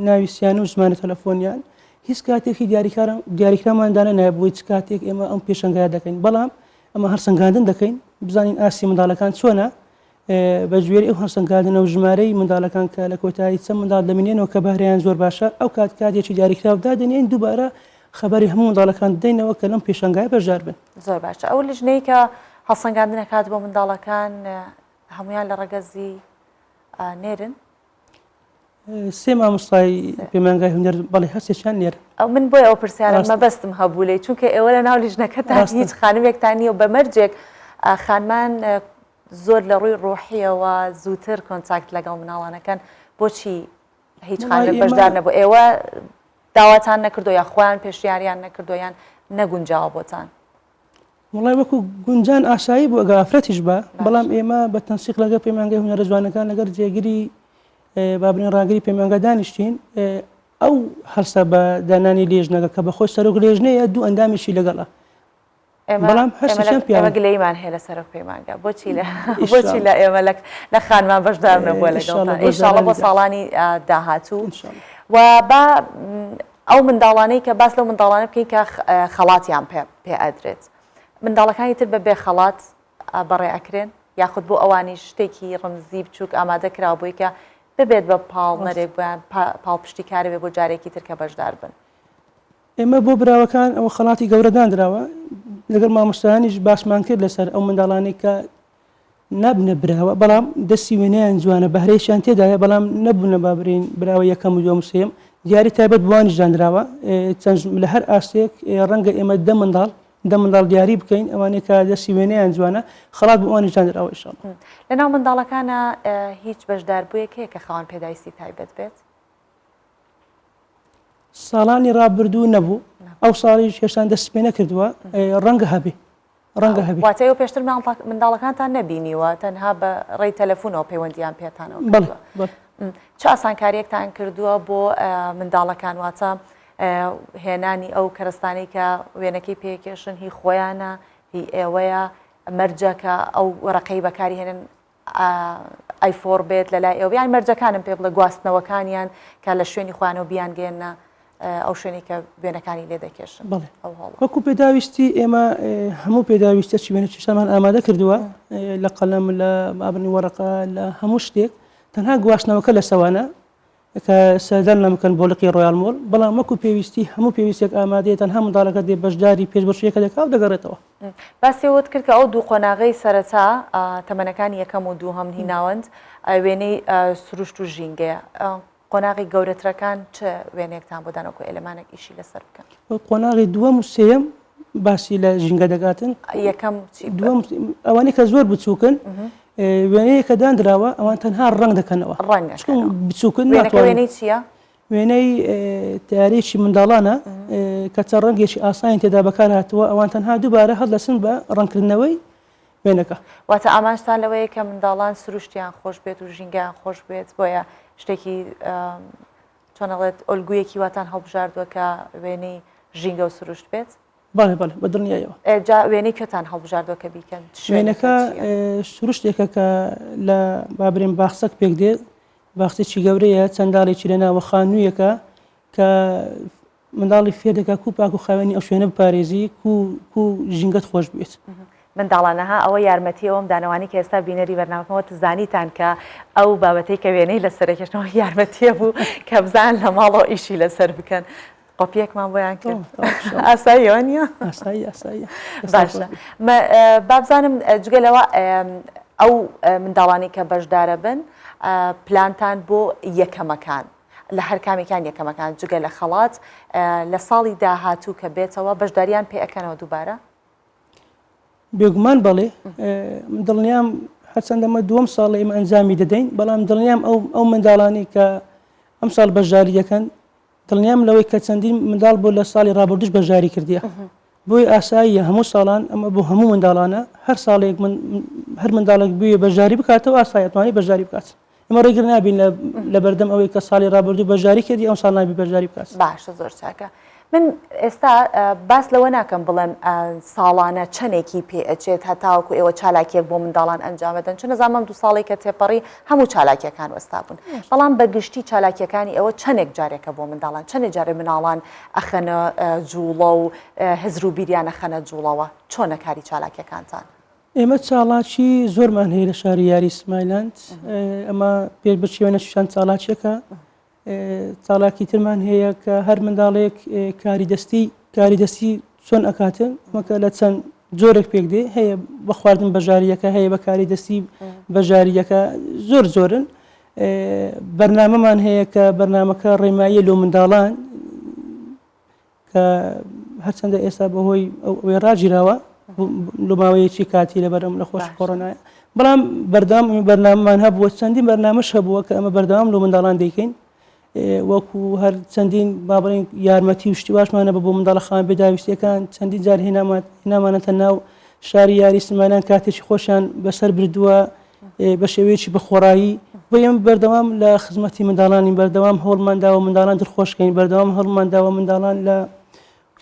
[SPEAKER 4] ناوی سیان و ژمارە تەلەفۆنیان هیچ کاتێکی دیاریکرامان دانەنایە بۆی چ کاتێک ئێمە ئەم پێشەنگایە دەکەین بەڵام ئەمە هەڵسەنگاندن دەکەین بزانین ئاستی منداڵەکان چۆنە بە گوێرەی ئەو هەڵسەنگاندنە و ژمارەی منداڵەکان کە لە کۆتایی چەند منداڵ دەمینێنەوە کە بەهرەیان زۆر باشە ئەو کات کاتێکی دیاریکراو دادەنێین دووبارە خەبەری هەموو منداڵەکان دەدەینەوە کە لەم پێشانگایە بەشدار بن.
[SPEAKER 1] زۆر باشە ئەو لیژنەی کە هەڵسەنگاندن ئەکات بۆ منداڵەکان هەموویان لە ڕەگەزی نێرن؟
[SPEAKER 4] سێ مامۆستای پەیمانگای هونەر بەڵێ هەرسێکیان نێرن.
[SPEAKER 1] ئەو من بۆیە ئەو پرسیارە مەبەستم هەبوو لێی چونکە ئێوە لە ناو لیژنەکەتان هیچ خانمێکتان نییە و بە مەرجێک خانمان زۆر لە ڕووی ڕۆحیەوە زووتر contact لەگەڵ مناڵانەکەن بۆچی هیچ خانمێک بەشدار نەبوو ئێوە داواتان نەکردو یا خۆیان پێشنیاریان نەکردو یان نەگونجاوە بۆتان؟
[SPEAKER 4] وەڵای وەکو گونجان ئاسایی بوو ئەگەر ئافرەتیش بە بەڵام ئێمە بە تەنسیق لەگەڵ پەیمانگای هونەرە جوانەکان لەگەڵ جێگری با بڵێن ڕاگری پەیمانگا دانیشتین ئەو هەڵسا بە دانانی لێژنەکە کە بەخۆی سەرۆک لێژنەیە دوو ئەندامیشی لەگەڵە بەڵام هەرسێکیان پیاون.
[SPEAKER 1] ئێمە گلەییمان هەیە لە سەرۆک پەیمانگا بۆچی لە بۆچی لە ئێمە لە خانمان بەشدار نەبووە لەگەڵتان ئینشاڵڵا بۆ ساڵانی داهاتوو و با ئەو منداڵانەی کە باس لەو منداڵانە بکەین کە خەڵاتیان پێ پێ ئەدرێت منداڵەکانی تر بە بێ خەڵات بەڕێ ئەکرێن یاخود بۆ ئەوانیش شتێکی ڕمزی بچووک ئامادە کراوە بۆی کە ببێت بە پاڵنەرێک بۆیان پاڵپشتی کارە بێ بۆ جارێکی تر کە بەشدار بن.
[SPEAKER 4] ئێمە بۆ براوەکان ئەوە خەڵاتی گەورە داندراوە لەگەڵ مامۆستایانیش باسمان کرد لەسەر ئەو منداڵانەی کە نابنە براوە بەڵام دەستی وێنەیان جوانە بەهرەیشیان تێدایە بەڵام نەبوونە با برین براوە یەکەم و دووەم و سێیەم. دیاری تایبەت بۆوانیش دانراوە چەند لە هەر ئاستێک ڕەنگە ئێمە دە منداڵ دە منداڵ دیاری بکەین ئەوانەی کە دەستی وێنەیان جوانە خەڵات بۆ ئەوانیش دانراوە ان شاء اللە.
[SPEAKER 1] لەناو منداڵەکانا هیچ بەشداربوویەک هەیە کە خاوەن پێداویستی تایبەت بێت؟
[SPEAKER 4] ساڵانی ڕابردوو نەبوو ئەو ساڵیش هێشتان دەست پێ نەکردووە ڕەنگە هەبێ ڕەنگە هەبێ.
[SPEAKER 1] واتە ئێوە پێشتر منداڵەکانتان نەبینیوە تەنها بە ڕێی تەلەفونەوە پەیوەندیان پێتانەوە کردووە؟
[SPEAKER 4] بەڵێ.
[SPEAKER 1] چ ئاسانکاریەکتان کردووە بۆ منداڵەکان واتە هێنانی ئەو کەرەستانەی کە وێنەکەی پێکێشن هی خۆیانە هی ئێوەیە مەرجە کە ئەو وەرەقەی بەکاری هێنن A4 بێت لە لای ئێوە یان مەرجەکانم پێ بڵێ گواستنەوەکانیان کە لە شوێنی خۆیانەوە بیانگەیەننە ئەو شوێنەی کە وێنەکانی لێ دەکێشن.
[SPEAKER 4] بەڵێ وەکو پێداویستی ئێمە هەموو پێداویستەکی وێنەکێشانمان ئامادە کردووە لە قەلەم لە بابنی وەرەقە لە هەموو شتێک تەنها گواستنەوەکە لە سەوانە کە سەردان نەمکەن بۆ لقی ڕۆیال مۆڵ بەڵام وەکو پێویستی هەموو پێویستێک ئامادەیە تەنها منداڵەکە دێ بەشداری پێشبڕکێیەکە دەکا و دەگەڕێتەوە.
[SPEAKER 1] باسی ئەوەت کرد کە ئەو دوو قۆناغەی سەرەتا تەمەنەکانی یەکەم و دووهەم هی ناوەند وێنەی سروشت و ژینگەیە قۆناغی گەورەترەکان چ وێنەیەکتان بۆ دانا وەکو ئێلەمانێک ئیشی لەسەر بکەن؟
[SPEAKER 4] قۆناغی دووەم و سێیەم باسی لە ژینگە دەکاتن.
[SPEAKER 1] یەکەم چی؟
[SPEAKER 4] دووەم ئەوانەی کە زۆر بچووکن وێنەیەک کە داندراوە ئەوان تەنها ڕەنگ دەکەنەوە.
[SPEAKER 1] ڕەنگ
[SPEAKER 4] چون بچووکن
[SPEAKER 1] وێنەکە وێنەی چییە؟
[SPEAKER 4] وێنەی تەیارەیەکی منداڵانە کە چەند ڕەنگێکی ئاسانی تێدا بەکار هاتووە ئەوان تەنها دووبارە هەڵدەسن بە ڕەنگکردنەوەی وێنەکە.
[SPEAKER 1] واتە ئامانجتان لەوەیە کە منداڵان سروشتیان خۆش بێت و ژینگەیان خۆش بێت بۆیە شتێکی چۆن ئەڵێت ئۆلگویەکی واتان هەڵبژاردووە کە وێنەی ژینگە و سروشت بێت؟
[SPEAKER 4] بەڵێ بەڵێ بە دڵنیایەوە.
[SPEAKER 1] جا وێنەی کوێتان هەڵبژاردووە کە بیکەن؟
[SPEAKER 4] وێنەکە سروشتێکە کە لە با برێم باخچەک پێک دێ باخچەکی گەورەیە چەند داڵێکی لە ناوە خانوویەکە کە منداڵی فێر دەکا کو پاک و خاوێنی ئەو شوێنە بپارێزی کو کو ژینگەت خۆش بوێت.
[SPEAKER 1] منداڵانە ها ئەوە یارمەتی ئەوەم دانەوانی کە ئێستا بینەری بەرنامەکەمەوە زانیتان کە ئەو بابەتەی کە وێنەی لەسەرە کێشنەوە یارمەتیە بوو کە بزان لە ماڵەوە ئیشی لەسەر بکەن قۆپیەکمان بۆیان کرد ئاساییەوە نییە
[SPEAKER 4] ئاسایی ئاساییە
[SPEAKER 1] باشە بابزانم جگە لەوە ئەو منداڵانی کە بەشدارە بن پلانتان بۆ یەکەمەکان لە هەر کامێکیان یەکەمەکان جگە لە خەڵات لە ساڵی داهاتوو کە بێتەوە بەشداریان پێ ئەکەنەوە دووبارە؟
[SPEAKER 4] بێگومان بەڵێ من دڵنیام هەرچەندە ئەمە دووەم ساڵە ئێمە ئەنجامی دەدەین بەڵام دڵنیام ئەو ئەو منداڵانی کە ئەم ساڵ بەشداری دەکەن دڵنیام لەوەی کە چەندین منداڵ بۆ لە ساڵی ڕابردوش بەشداری کردیە بۆی ئاساییە هەموو ساڵان ئەمە بۆ هەموو منداڵانە هەر ساڵێک من هەر منداڵێک بوێ بەشداری بکاتەوە ئاسایە توانی بەشداری بکات ئێمە ڕێگر نابین لە بەردەم ئەوەی کە ساڵی ڕابردوو بەشداری کردی ئەم ساڵ نابی بەشداری بکات.
[SPEAKER 1] باشە زۆر چاکە من ئێستا باس لەوە ناکەم بڵێم ساڵانە چەندێکی پێ ئەچێت هەتاوەکو ئێوە چالاکیەک بۆ منداڵان ئەنجامەدەن چون نەزانم ئەم دوو ساڵی کە تێپەڕی هەموو چالاکیەکان وەستا بوون بەڵام بە گشتی چالاکیەکانی ئێوە چەندێک جارێکە بۆ منداڵان چەندێک جارێ مناڵان ئەخەنە جوڵە و هزر و بیریان ئەخەنە جوڵەوە چۆنە کاری چالاکیەکانتان؟
[SPEAKER 4] ئێمە چاڵاکی زۆرمان هەیە لە شاری یاری سمایلاند ئەمە پێش بچیوە نەشان چاڵاکیەکە چاڵاکی ترمان هەیە کە هەر منداڵێک کاری دەستی کاری دەستی چۆن ئەکاتن ئەمەکە لە چەند جۆرێک پێک دێ هەیە بە خواردن بەژاریەکە هەیە بە کاری دەستی بەژاریەکە زۆر زۆرن بەرنامەمان هەیە کە بەرنامەکە ڕێماییە لۆ منداڵان کە هەرچەندە ئێستا بەهۆی ئەوەی ڕاگیراوە لە ماوەیەکی کاتی لەبەر ئەم نەخۆشی کۆرۆنایە بەڵام بەردەوام ئەمە بەرنامەمان هەبووە چەندین بەرنامەش هەبووە کە ئەمە بەردەوام لۆ منداڵان دەیکەین وەکو هەر چەندین با بڵێین یارمەتی و شتی واشمان هەبوو بۆ منداڵە خاوەن پێداویستیەکان چەندین جار هێنامانەتە ناو شاری یاری سلمانان کاتێکی خۆشیان بەسەر بردووە بە شێوەیەکی بەخۆڕایی بۆ ئێمە بەردەوام لە خزمەتی منداڵانین بەردەوام هەوڵمان داوە منداڵان دڵخۆشکەین بەردەوام هەوڵمان داوە منداڵان لە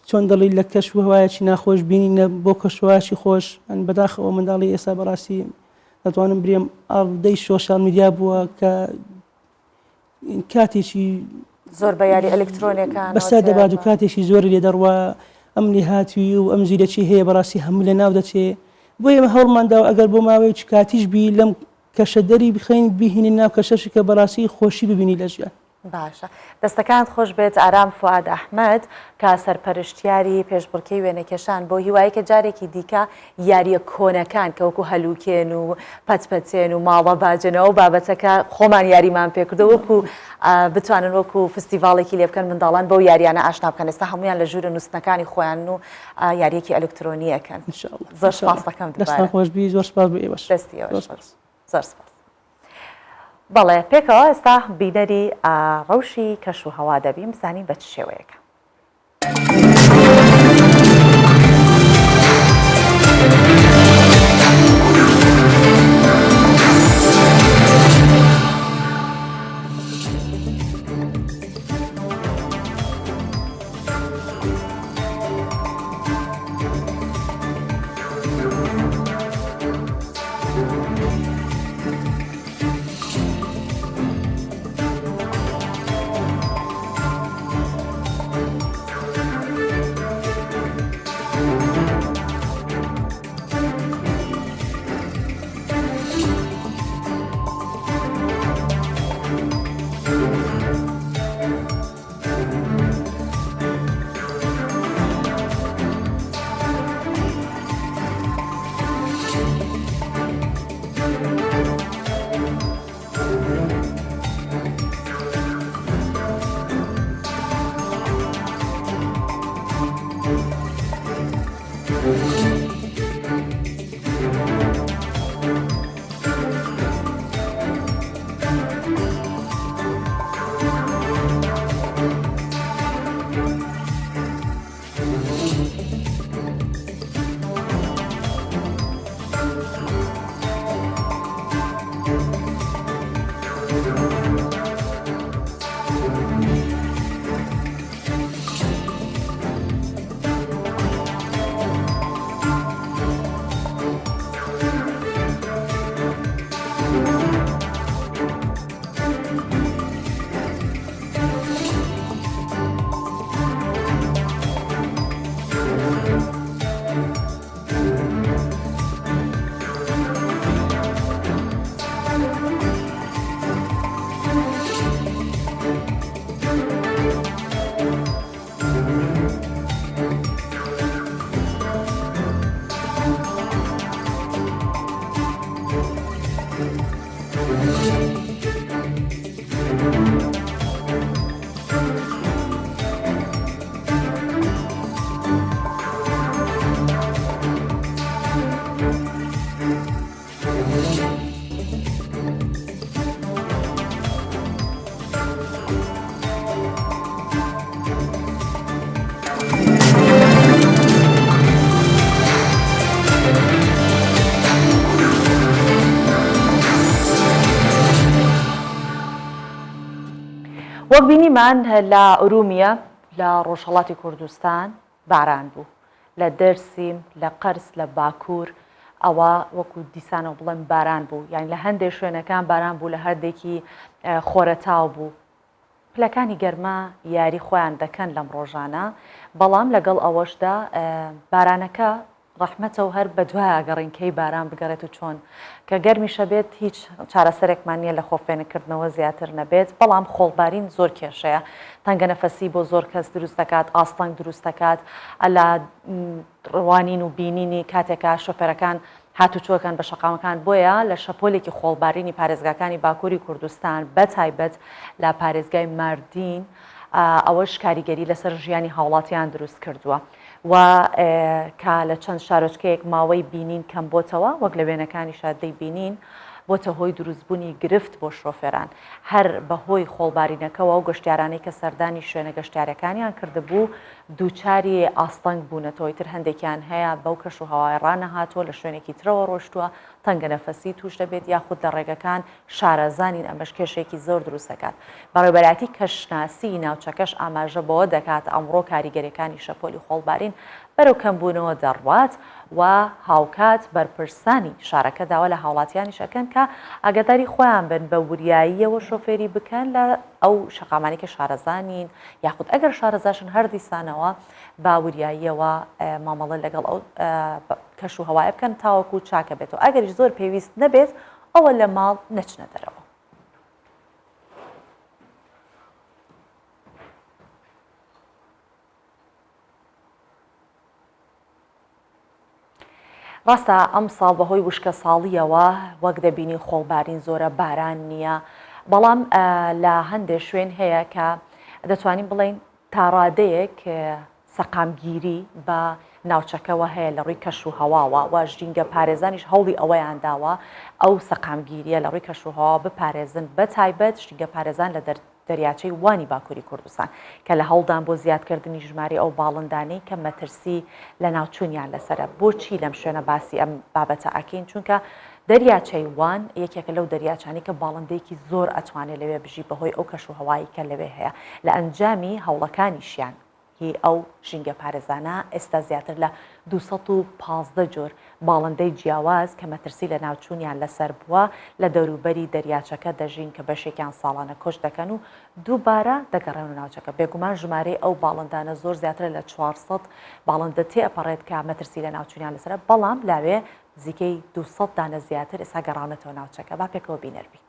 [SPEAKER 4] چۆن دەڵی لە کەش و هەوایەکی ناخۆش بینینە بۆ کەشوهوایەکی خۆش ئەن بەداخەوە منداڵی ئێستا بەڕاستی دەتوانم برێم ئاڵودەی سۆشیال میدیا بووە کە کاتێکی
[SPEAKER 1] زۆر بە یاری ئەلکترۆنەکان
[SPEAKER 4] بەسەر دەبات و کاتێکی زۆری لێ دەڕوا ئەم لێهاتوویی و ئەم زیرەکی هەیە بەڕاستی هەموو لە ناو دەچێ بۆ ئێمە هەوڵمان داوە ئەگەر بۆ ماوەیەکی کاتیش بی لەم کەشە دەری بخەین بیهێنین ناو کەشەشی کە بەڕاستی خۆشی ببینی لە ژیان.
[SPEAKER 1] باشە دەستەکانت خۆش بێت ئارام فوئاد ئەحمەد کە سەرپەرشتیاری پێشبڕکێی وێنەکێشان بۆ هیوایی کە جارێکی دیکە یاریە کۆنەکان کە وەکو هەلوکێن و پەتپەتێن و ماڵە باجنەوە و بابەتەکە خۆمان یاریمان پێکردو وەکو بتوانن وەکو فستیڤاڵێکی لێ بکەن منداڵان بەو یاریانە ئاشنا بکەن ئێستا هەمویان لە ژوورە نووسنەکانی خۆیان و یاریەکی ئەلکترۆنیەکەن زۆر سپاس دەکەم
[SPEAKER 4] دەستان خۆش بی زۆر سپاس بۆ ئێوەش
[SPEAKER 1] دەستی زۆر سپاس. بەڵێ پێکەوە ئێستا بینەری ڕەوشی کەش و هەوا دەبین بزانین بە چ شێوەیەکە. وەک بینیمان لە ئورومیە لە ڕۆژهەڵاتی کوردستان باران بوو لە دەرسیم لە قەرس لە باکوور ئەوە وەکو دیسانەوە بڵێم باران بوو یان لە هەندێک شوێنەکان باران بوو لە هەردێکی خۆرەتاو بوو پلەکانی گەرما یاری خۆیان دەکەن لەم ڕۆژانە بەڵام لەگەڵ ئەوەشدا بارانەکە ڕەحمەتە و هەر بەدوایا گەڕین کەی باران بگەڕێت و چۆن کە گەرمیشە بێت هیچ چارەسەرێکمان نییە لە خۆ فێنککردنەوە زیاتر نەبێت بەڵام خۆڵبارین زۆر کێشەیە تەنگە نەفەسی بۆ زۆر کەس دروست دەکات ئاستەنگ دروست دەکات لە ڕوانین و بینینی کاتێکە شۆفێرەکان هاتوچۆکەن بە شەقامەکان بۆیە لە شەپۆلێکی خۆڵبارینی پارێزگاکانی باکووری کوردستان بە تایبەت لە پارێزگای ماردین ئەوەش کاریگەری لەسەر ژیانی هاوڵاتیان دروست کردووە. و کە لە چەند شارۆچکەیەک ماوەی بینین کەمبۆتەوە، وەک لە وێنەکانیشا دەیبینین، بۆتە هۆی دروستبوونی گرفت بۆ شۆفێران. هەر بەهۆی خۆڵبارینەکەوە ئەو گەشتیارانەی کە سەردانی شوێنە گەشتیارییەکانیان کردبوو، دووچاری ئاستەنگ بوونەتەوە، ئیتر هەندێکیان هەیە بەو کەشوهەوایە ڕانەهاتووە، لە شوێنێکی ترەوە ڕۆیشتووە، تەنگەنەفەسی تووش دەبێت یاخود لە ڕێگەکان شارەزا نین، ئەمەش کێشەیەکی زۆر دروست دەکات. بەڕێوەبەرایەتی کەشناسیی ناوچەکەش ئاماژە بەوە دەکات، ئەمڕۆ کاریگەرییەکانی شەپۆلی خۆڵبارین بەرەو کەمبوونەوە دەڕوات و هاوکات بەرپرسانی شارەکە داوا لە هاوڵاتیانیش ئەکەن کە ئاگاداری خۆیان بن بە وریاییەوە شۆفێری بکەن لە ئەو شەقامانەی کە شارەزا نین یاخود ئەگەر شارەزاشن هەر دیسانەوە بە وریاییەوە مامەڵە لەگەڵ ئەو کەش و هەوایە بکەن تاوەکو چاکە بێتەوە ئەگەریش زۆر پێویست نەبێت ئەوە لە ماڵ نەچنە دەرەوە. ڕاستە ئەمساڵ بەهۆی وشکەساڵییەوە وەک دەبینین خۆڵبارین زۆرە، باران نییە، بەڵام لە هەندێک شوێن هەیە کە دەتوانین بڵێین تاڕادەیەک سەقامگیری بە ناوچەکەوە هەیە لە ڕووی کەش و هەواوە و ژینگە پارێزانیش هەوڵی ئەوەیان داوە ئەو سەقامگیریە لە ڕووی کەش و هەواوە بپارێزن بە تایبەت ژینگە پارێزان لە دەریاچەی وانی باکووری کوردستان کە لە هەوڵدان بۆ زیادکردنی ژمارەی ئەو باڵندانەی کە مەترسی لەناوچوونیان لەسەرە. بۆچی لەم شوێنە باسی ئەم بابەتە ئەکەین؟ چونکە دەریاچەی وان یەکێکە لەو دەریاچانەی کە باڵندەیەکی زۆر ئەتوانێت لەوێ بژی بەهۆی ئەو کەشوهەوایەی کە لەوێ هەیە. لە ئەنجامی هەوڵەکانیشیان هی ئەو ژینگەپارێزانە ئێستا زیاتر لە 215 جۆر باڵندەی جیاواز کە مەترسی لەناوچوونیان لەسەر بووە لە دەوروبەری دەریاچەکە دەژین کە بەشێکیان ساڵانە کۆچ دەکەن و دووبارە دەگەڕێنەوە ناوچەکە. بێگومان ژمارەی ئەو باڵندانە زۆر زیاترە لە 400 باڵندە تێئەپەڕێت کە مەترسی لەناوچوونیان لەسەرە، بەڵام لاوێ نزیکەی 200 دانە زیاتر ئێستا گەڕاونەتەوە ناوچەکە. با پێکەوە بینەر بین.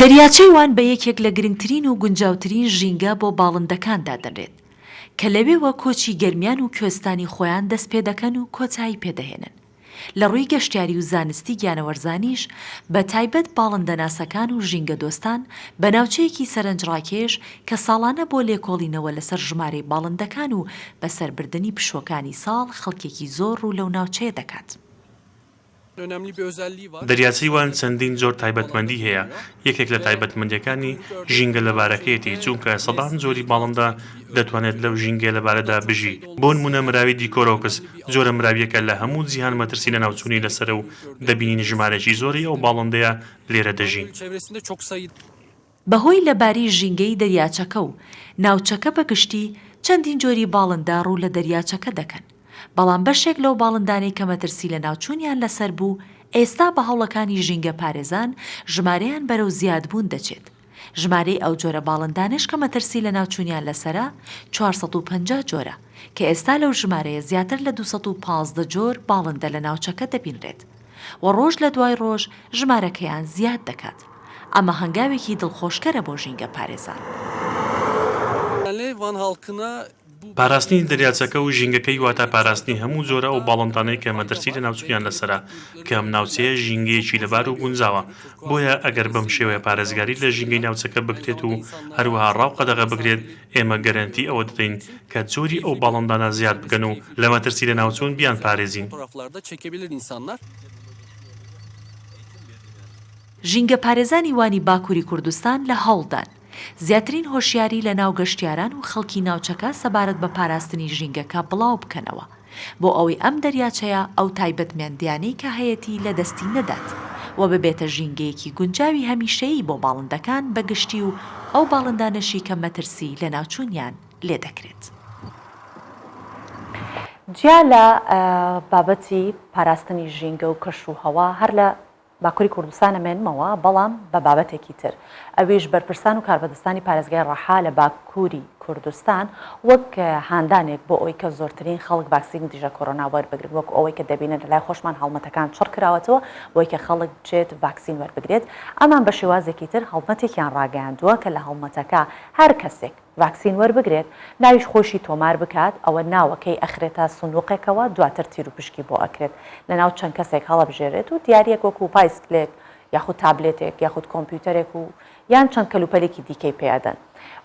[SPEAKER 5] دەریاچەی وان بە یەکێک لە گرنگترین و گونجاوترین ژینگە بۆ باڵندەکان دادەنرێت، کە لەوێوە کۆچی گەرمیان و کوێستانی خۆیان دەست پێدەکەن و کۆتایی پێدەهێنن. لە ڕووی گەشتیاری و زانستی گیانەوەرزانیش، بە تایبەت باڵندەناسەکان و ژینگەدۆستان، بە ناوچەیەکی سەرنجڕاکێش کە ساڵانە بۆ لێکۆڵینەوە لەسەر ژمارەی باڵندەکان و بەسەربردنی پشووەکانی ساڵ خەڵکێکی زۆر ڕوو لەو ناوچەیە دەکات.
[SPEAKER 6] دەریاچەی وان چەندین جۆر تایبەتمەندی هەیە، یەکێک لە تایبەتمەندییەکانی ژینگە لەبارەکەیەتی، چونکە سەدان جۆری باڵندە دەتوانێت لەو ژینگەیە لەبارەدا بژی، بۆنموونە مراوی دیکۆرۆکس جۆرە مراوییەکە لە هەموو جیهان مەترسی لەناوچوونی لەسەرە و دەبینین ژمارەیەکی زۆری ئەو باڵندەیە لێرە دەژین.
[SPEAKER 5] بەهۆی لەباری ژینگەی دەریاچەکە و ناوچەکە بە گشتی، چەندین جۆری باڵندە ڕوو لە دەریاچەکە دەکەن، بەڵام بەشێک لەو باڵندانەی کە مەترسی لەناوچوونیان لەسەر بوو، ئێستا بە هەوڵەکانی ژینگەپارێزان ژمارەیان بەرەو زیادبوون دەچێت. ژمارەی ئەو جۆرە باڵندانەش کە مەترسی لەناوچوونیان لەسەرە 450 جۆرە، کە ئێستا لەو ژمارەیە زیاتر لە 215 جۆر باڵندە لە ناوچەکە دەبینرێت و ڕۆژ لە دوای ڕۆژ ژمارەکەیان زیاد دەکات. ئەمە هەنگاوێکی دڵخۆشکەرە بۆ ژینگەپارێزان.
[SPEAKER 6] پاراستنی دەریاچەکە و ژینگەکەی واتە پاراستنی هەموو جۆرە ئەو باڵندانەی کە مەترسی لەناوچوونیان لەسەرە، کە ئەم ناوچەیە ژینگەیەکی لەبار و گونجاوە، بۆیە ئەگەر بەم شێوەیە پارێزگاری لە ژینگەی ناوچەکە بکرێت و هەروەها ڕاو قەدەغە بکرێت، ئێمە گەرەنتی ئەوە دەدەین کە جۆری ئەو باڵندانە زیاد بکەن و لە مەترسی لەناوچوون بیانپارێزین.
[SPEAKER 5] ژینگەپارێزانی وانی باکووری کوردستان لە هەوڵدان زیاترین هۆشیاری لە ناو گەشتیاران و خەڵکی ناوچەکە سەبارەت بە پاراستنی ژینگەکە بڵاو بکەنەوە بۆ ئەوەی ئەم دەریاچەیە ئەو تایبەتمەندیانەی کە هەیەتی لە دەستی نەدات و ببێتە ژینگەیەکی گونجاوی هەمیشەیی بۆ باڵندەکان بە گشتی و ئەو باڵندانەشی کە مەترسی لەناوچوونیان لێ دەکرێت.
[SPEAKER 1] جیا لە بابەتی پاراستنی ژینگە و کەش و هەوا هەر لە باکوری کوردستان ئەمێنمەوە، بەڵام بە بابەتێکی تر، ئەویش بەرپرسان و کاربەدەستانی پارێزگای ڕەحا لە باکوری کوردستان وەک هاندانێک بۆ ئەوەی کە زۆرترین خەڵک ڤاکسینی دژە کۆرۆنا وەربگرن، وەک ئەوەی کە دەبینن لە لای خۆشمان هەڵمەتەکان چڕ کراوەتەوە بۆی کە خەڵک بچێت ڤاکسین وەربگرێت، ئەمان بە شێوازێکی تر هەڵمەتێکیان ڕاگەیاندووە کە لە هەڵمەتەکە هەر کەسێک. ڤاکسین وەربگرێت ناویش خۆیشی تۆمار بکات ئەوە ناوەکەی ئەخرێتە سندوقێکەوە دواتر تیروپشکی بۆ ئەکرێت لەناو چەند کەسێک هەڵەبژێرێت و دیاریەک وەکو پایسکلێک یاخود تابلێتێک یاخود کۆمپیوتەرێک و یان چەند کەلوپەلێکی دیکەی پێ ئەدەن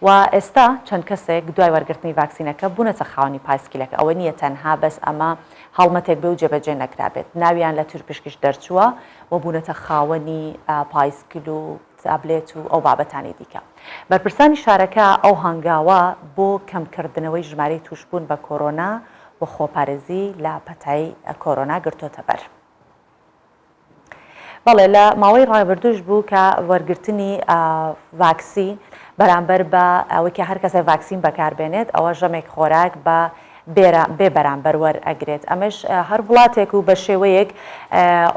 [SPEAKER 1] و ئێستا چەند کەسێک دوای وەرگرتنی ڤاکسینەکە بوونەتە خاوەنی پایسکیلەکە ئەوە نییە تەنها بەس ئەمە هەڵمەتێک بێ و جێبەجێ نەکرابێت ناویان لە تیروپشکیش دەرچووە و بوونەتە خاوەنی پایسکل و تابلێت و ئەو بابەتانەی دیکە. بەرپرسانی شارەکە ئەو هەنگاوە بۆ کەمکردنەوەی ژمارەی تووشبوون بە کۆرۆنا و خۆپارێزی لە پەتای کۆرۆنا گرتۆتەبەر. بەڵێ لە ماوەی ڕابردووش بوو کە وەرگرتنی ڤاکسین بەرامبەر بە ئەوەی کە هەر کەسێک ڤاکسین بەکاربێنێت ئەوە ژەمێک خۆراک بە بێ بەرامبەر وەرئەگرێت ئەمەش هەر وڵاتێک و بە شێوەیەک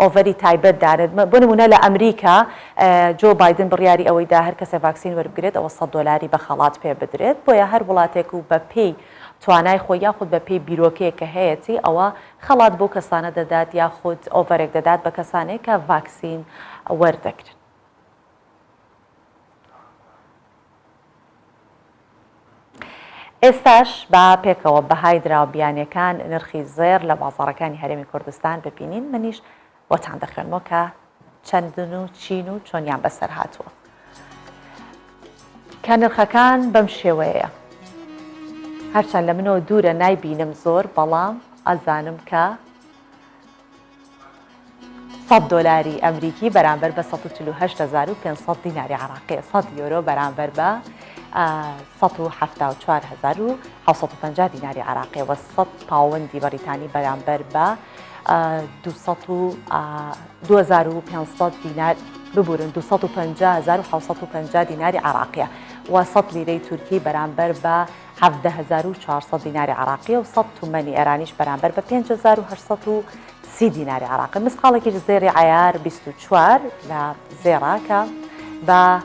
[SPEAKER 1] offer ی تایبەت دانێت بۆ نمونە لە ئەمریکا جۆ بایدن بڕیاری ئەوەی دا هەر کەسێک ڤاکسین وەربگرێت ئەوە 100 دۆلاری بە خەڵات پێ بدرێت بۆیە هەر وڵاتێک و بە پێی توانای خۆی یاخود بە پێی بیرۆکەیەک کە هەیەتی ئەوە خەڵات بۆ کەسانە دەدات یاخود offer ێک دەدات بە کەسانێک کە ڤاکسین وەردەگرن. ئێستاش با پێکەوە بەهای دراوە بیانیەکان، نرخی زێڕ لە بازاڕەکانی هەرێمی کوردستان ببینین، منیش بۆتان دەخوێنمەوە کە چەندن و چین و چۆنیان بەسەر هاتووە. کە نرخەکان بەم شێوەیە. هەرچەند لە منەوە دوورە نایبینم زۆر بەڵام ئەزانم کە سەد دۆلاری ئەمریکی بەرامبەر بە 148500 دیناری عراقیە 100 یۆرۆ بەرامبەر بە 174750 دیناری عراقیە و 100 پاوەندی بەریتانی بەرامبەر بە 2500 دینار ببورن 250750 دیناری عراقیە و 100 لیرەی تورکی بەرامبەر بە 17400 دیناری عراقیە و 100 تومەنی ئێرانیش بەرامبەر بە 5830 دیناری عراقی مسقاڵێکیش زێڕی عیار 24 لە زێڕا کە بە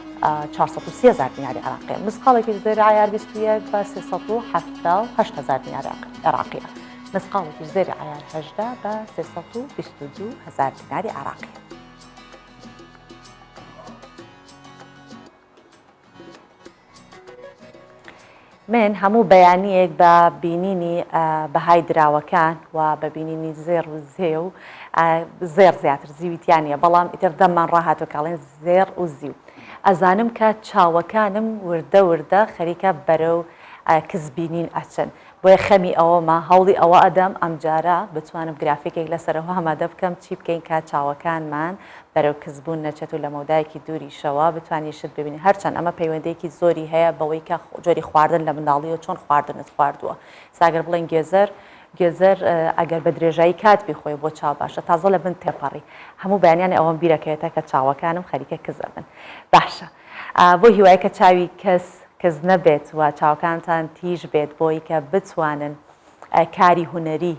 [SPEAKER 1] 430 هزار دیناری عراقیە مسقاڵێکیش زێڕی عیار 21 بە 378 هزار دیناری عراقیە مسقاڵێکیش زێری عیار 18 بە 322 هزار دیناری عراقیە. من هەموو بەیانییەک بە بینینی بەهای دراوەکان و بە بینینی زێڕ و زێو زێڕ زیاتر زیوی تیا نییە بەڵام ئیتر دەممان ڕاهاتوە کاڵێن زێڕ و زیو ئەزانم کە چاوەکانم وردە وردە خەریکە بەرەو کزبینین ئەچن بۆیە خەمی ئەوەمە هەوڵی ئەوە ئەدەم ئەمجارە بتوانم گرافیکێک لەسەرەوە ئامادە بکەم چی بکەین کە چاوەکانمان بەرەو کزبوون نەچێت و لە مەودایەکی دووریشەوە بتوانین شت ببینین هەرچەند ئەمە پەیوەندیەکی زۆری هەیە بەوەی کە جۆری خواردن لە منداڵیەوە چۆن خواردنت خواردووە ساگەر بڵێن گێزەر گێزەر ئەگەر بە درێژایی کات بیخۆی بۆ چاو باشە تازە لە بن تێپەڕی هەموو بەیانیان ئەوەم بیرەکەوێتە کە چاوەکانم خەریکە کز ئەبن باشە بۆ هیوای کە چاوی کەس کز نەبێت و چاوەکانتان تیژ بێت بۆی کە بتوانن کاری هونەری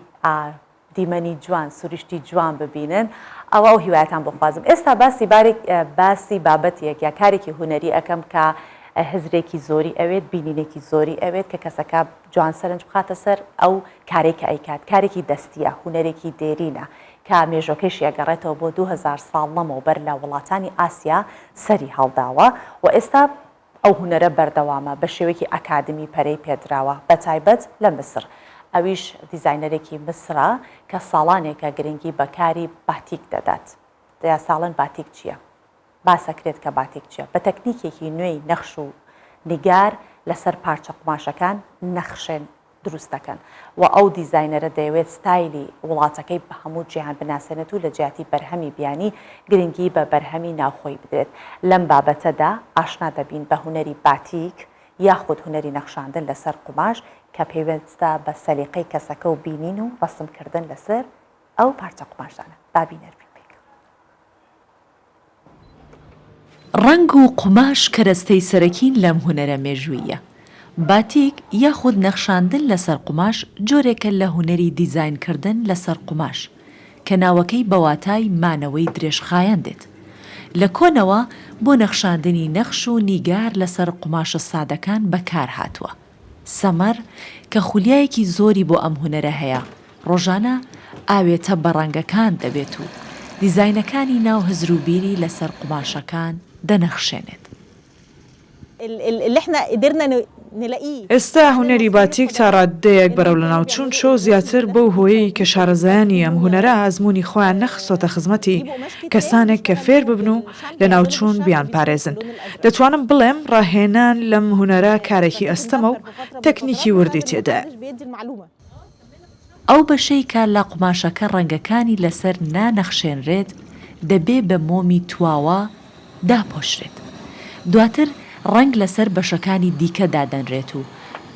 [SPEAKER 1] دیمەنی جوان سروشتی جوان ببینن ئەوە ئەو هیوایەتان بۆ خوازم ئێستا باسی بارێک باسی بابەتێک یا کارێکی هونەری ئەەکەم کە هزرێکی زۆری ئەوێت بینینێکی زۆری ئەوێت کە کەسەکە جوان سەرنج بخاتە سەر ئەو کارێک کە ئەیکات کارێکی دەستیە هونەرێکی دێرینە کە مێژۆکەیشی ئەگەڕێتەوە بۆ 2000 ساڵ لەمەوبەر لە وڵاتانی ئاسیا سەری هەڵداوە و ئێستا ئەو هونەرە بەردەوامە بە شێوەیەکی ئەکادمی پەرەی پێدراوە بەتایبەت لە میسر، ئەویش دیزاینەرێکی میسرە کە ساڵانێکە گرنگی بە کاری باتیک دەدات. دەیاساڵن باتیک چییە؟ باسەکرێت کە باتیک چییە؟ بە تەکنیکێکی نوێی نەخش و نیگار لەسەر پارچە قوماشەکان نەخشێن دروست دەکەن و ئەو دیزاینەرە دەیەوێت ستایلی وڵاتەکەی بە هەموو جیهان بناسێنێت و لە جیاتی بەرهەمی بیانی گرنگی بە بەرهەمی ناوخۆیی بدرێت. لەم بابەتەدا ئاشنا دەبین بە هونەری باتیک یاخود هونەری نەخشاندن لەسەر قوماش کە پەیوەستە بە سەلیقەی کەسەکە و بینین و ڕەسمکردن لەسەر ئەو پارچە قوماشانە. با بینەر بین پێکەوە.
[SPEAKER 5] ڕەنگ و قوماش کەرەستەی سەرەکین لەم هونەرە مێژووییە. باتیک یاخود نەخشاندن لەسەر قوماش جۆرێکە لە هونەری دیزاینکردن لەسەر قوماش، کە ناوەکەی بە واتای مانەوەی درێژخایەن دێت. لە کۆنەوە بۆ نەخشاندنی نەخش و نیگار لەسەر قوماشە سادەکان بەکارهاتووە. سەمەر کە خولیایەکی زۆری بۆ ئەم هونەرە هەیە، ڕۆژانە ئاوێتە بە ڕەنگەکان دەبێت و دیزاینەکانی ناو هزر و بیری لەسەر قوماشەکان دەنەخشێنێت.
[SPEAKER 7] ئێستا هونەری باتیک تا ڕاددەیەک بەرەو لەناوچوون چووە و زیاتر بەو هۆیەی کە شارەزایانی ئەم هونەرە ئەزموونی خۆیان نەخستۆتە خزمەتی کەسانێک کە فێر ببن و لەناوچوون بیانپارێزن. دەتوانم بڵێم ڕاهێنان لەم هونەرە کارێکی ئەستەمە و تەکنیکی وردی تێدایە.
[SPEAKER 5] ئەو بەشەی کە لە قوماشەکە ڕەنگەکانی لەسەر نانەخشێنرێت دەبێ بە مۆمی تواوە داپۆشرێت. دواتر ڕەنگ لەسەر بەشەکانی دیکە دادەنرێت و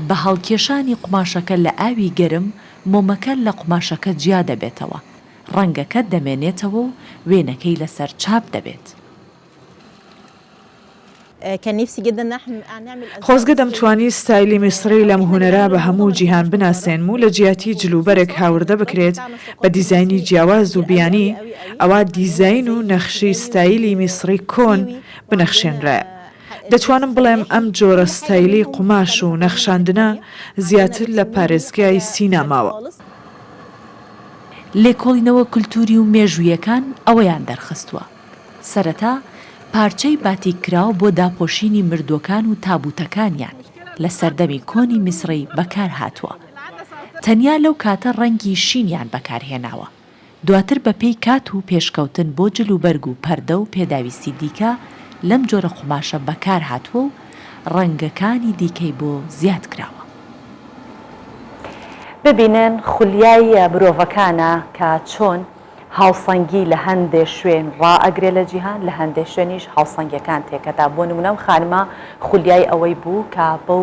[SPEAKER 5] بە هەڵکێشانی قوماشەکە لە ئاوی گەرم مۆمەکە لە قوماشەکە جیا دەبێتەوە، ڕەنگەکە دەمێنێتەوە و وێنەکەی لەسەر چاپ دەبێت.
[SPEAKER 7] خۆزگە دەمتوانی ستایلی میسڕی لەم هونەرە بە هەموو جیهان بناسێنم و لە جیاتی جلوبەرگ هاوردە بکرێت بە دیزاینی جیاواز و بیانی، ئەوا دیزاین و نەخشی ستایلی میسڕی کۆن بنەخشێنرایە. دەتوانم بڵێم ئەم جۆرە ستایلی قوماش و نەخشاندنە زیاتر لە پارێزگای سینا ماوە.
[SPEAKER 5] لێکۆڵینەوە کولتووری و مێژوویەکان ئەوەیان دەرخستووە، سەرەتا پارچەی باتیککراو بۆ داپۆشینی مردووەکان و تابووتەکانیان. لە سەردەمی کۆنی میسڕی بەکار هاتووە. تەنیا لەو کاتە ڕەنگی شینیان بەکار هێناوە. دواتر بە پێی کات و پێشکەوتن بۆ جل و بەرگ و پەردە و پێداویستی دیکە لەم جۆرە قوماشە بەکار هاتووە و ڕەنگەکانی دیکەی بۆ زیاد کراوە.
[SPEAKER 1] ببینن خولیای مرۆڤەکانە کە چۆن هاوسەنگی لە هەندێ شوێن ڕائەگرێ لە جیهان لە هەندێ شوێنیش هاوسەنگیەکان تێکەدا بۆ نمونە ئەم خانمە خولیای ئەوەی بوو کە بەو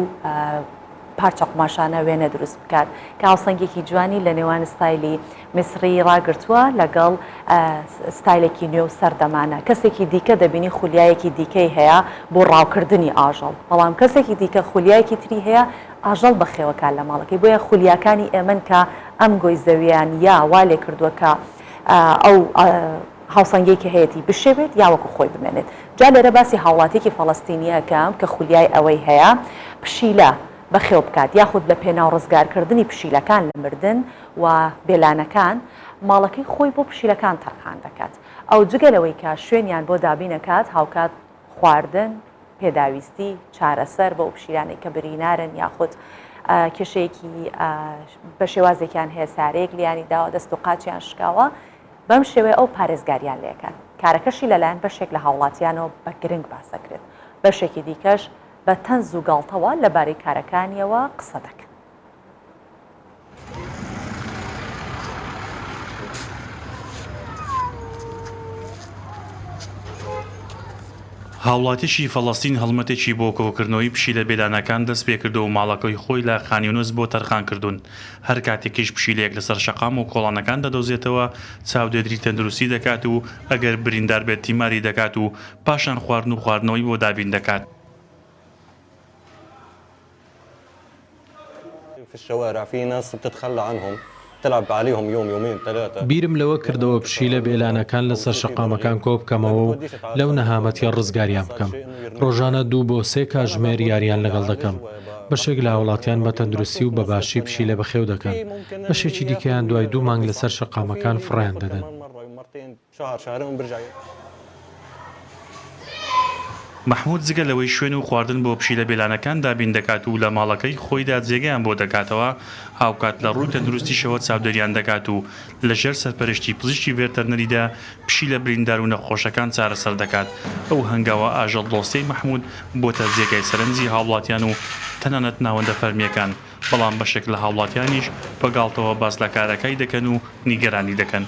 [SPEAKER 1] پارچە قوماشانە وێنە دروست بکات کە هاوسەنگێکی جوانی لە نێوان ستایلی میسری ڕاگرتووە لەگەڵ ستایلێکی نوێ و سەردەمانە کەسێکی دیکە دەبینی خولیایەکی دیکەی هەیە بۆ ڕاوکردنی ئاژەڵ بەڵام کەسێکی دیکە خولیایەکی تری هەیە ئاژەڵ بەخێوەکات لە ماڵەکەی بۆیە خولیاکانی ئێمەن کە ئەم گۆی زەویان یا وا لێ کردووە کە ئەو هاوسەنگیەی کە هەیەتی بشێوێت یا وەکو خۆی بمێنێت. جا لێرە باسی هاوڵاتیەکی فەڵەستینی ئەکەم کە خولیای ئەوەی هەیە پشیلە بەخێو بکات یاخود لە پێناو ڕزگارکردنی پشیلەکان لە مردن و بێلانەکان ماڵەکەی خۆی بۆ پشیلەکان تەرخان دەکات. ئەو جگە لەوەی کە شوێنیان بۆ دابین ئەکات هاوکات خواردن، پێداویستی، چارەسەر بۆ ئەو پشیلانەی کە برینارن یاخود کێشەیەکی بە شێوازێکیان هەیە سارەیەک لیانی داوە دەست و قاچیان شکاوە بەم شێوەیە ئەو پارێزگاریان لێکات کارەکەشی لەلایەن بەشێک لە هاوڵاتیانەوە بە گرنگ باس دەکرێت بەشێکی دیکەش بە تەنز و گاڵتەوە لەبارەی کارەکانیەوە قسە دەکەن.
[SPEAKER 6] هاوڵاتیی فەڵەستین هەڵمەتێکی بۆ کۆکردنەوەی پشیلە بێلانەکان دەستپێکردووە و ماڵەکەی خۆی لە خان یونس بۆ تەرخانکردوون، هەر کاتێکیش پشیلەیەک لەسەر شەقام و کۆڵانەکان دەدۆزێتەوە، چاودێدری تەندروستی دەکات و ئەگەر بریندار بێت تیماری دەکات و پاشان خواردن و خواردنەوەی بۆ دابین دەکات.
[SPEAKER 8] بیرم لەوە کردەوە پشیلە بێلانەکان لەسەر شەقامەکان کۆبکەمەوە و لەو نەهامەتیە ڕزگاریان بکەم. ڕۆژانە دوو بۆ سێ کاژمێر یاریان لەگەڵ دەکەم. بەشێک لە هاوڵاتیان بە تەندروستی و بە باشی پشیلە بەخێو دەکەن، بەشێکی دیکەیان دوای دوو مانگ لەسەر شەقامەکان فڕێیان دەدەن.
[SPEAKER 6] مەحمود جگە لەوەی شوێن و خواردن بۆ پشیلە بێلانەکان دابین دەکات و لە ماڵەکەی خۆیدا جێگەیان بۆ دەکاتەوە، هاوکات لە ڕووی تەندروستیشەوە چاودێریان دەکات و لەژێر سەرپەرشتی پزیشکی ڤێرتەرنەریدا پشیلە بریندار و نەخۆشەکان چارەسەر دەکات، ئەو هەنگاوە ئاژەڵدۆستیەی مەحمود بۆتە جێگای سەرنجی هاوڵاتیان و تەنانەت ناوەندە فەرمییەکان، بەڵام بەشێک لە هاوڵاتیانیش بە گاڵتەوە باس لە کارەکای دەکەن و نیگەرانی دەکەن.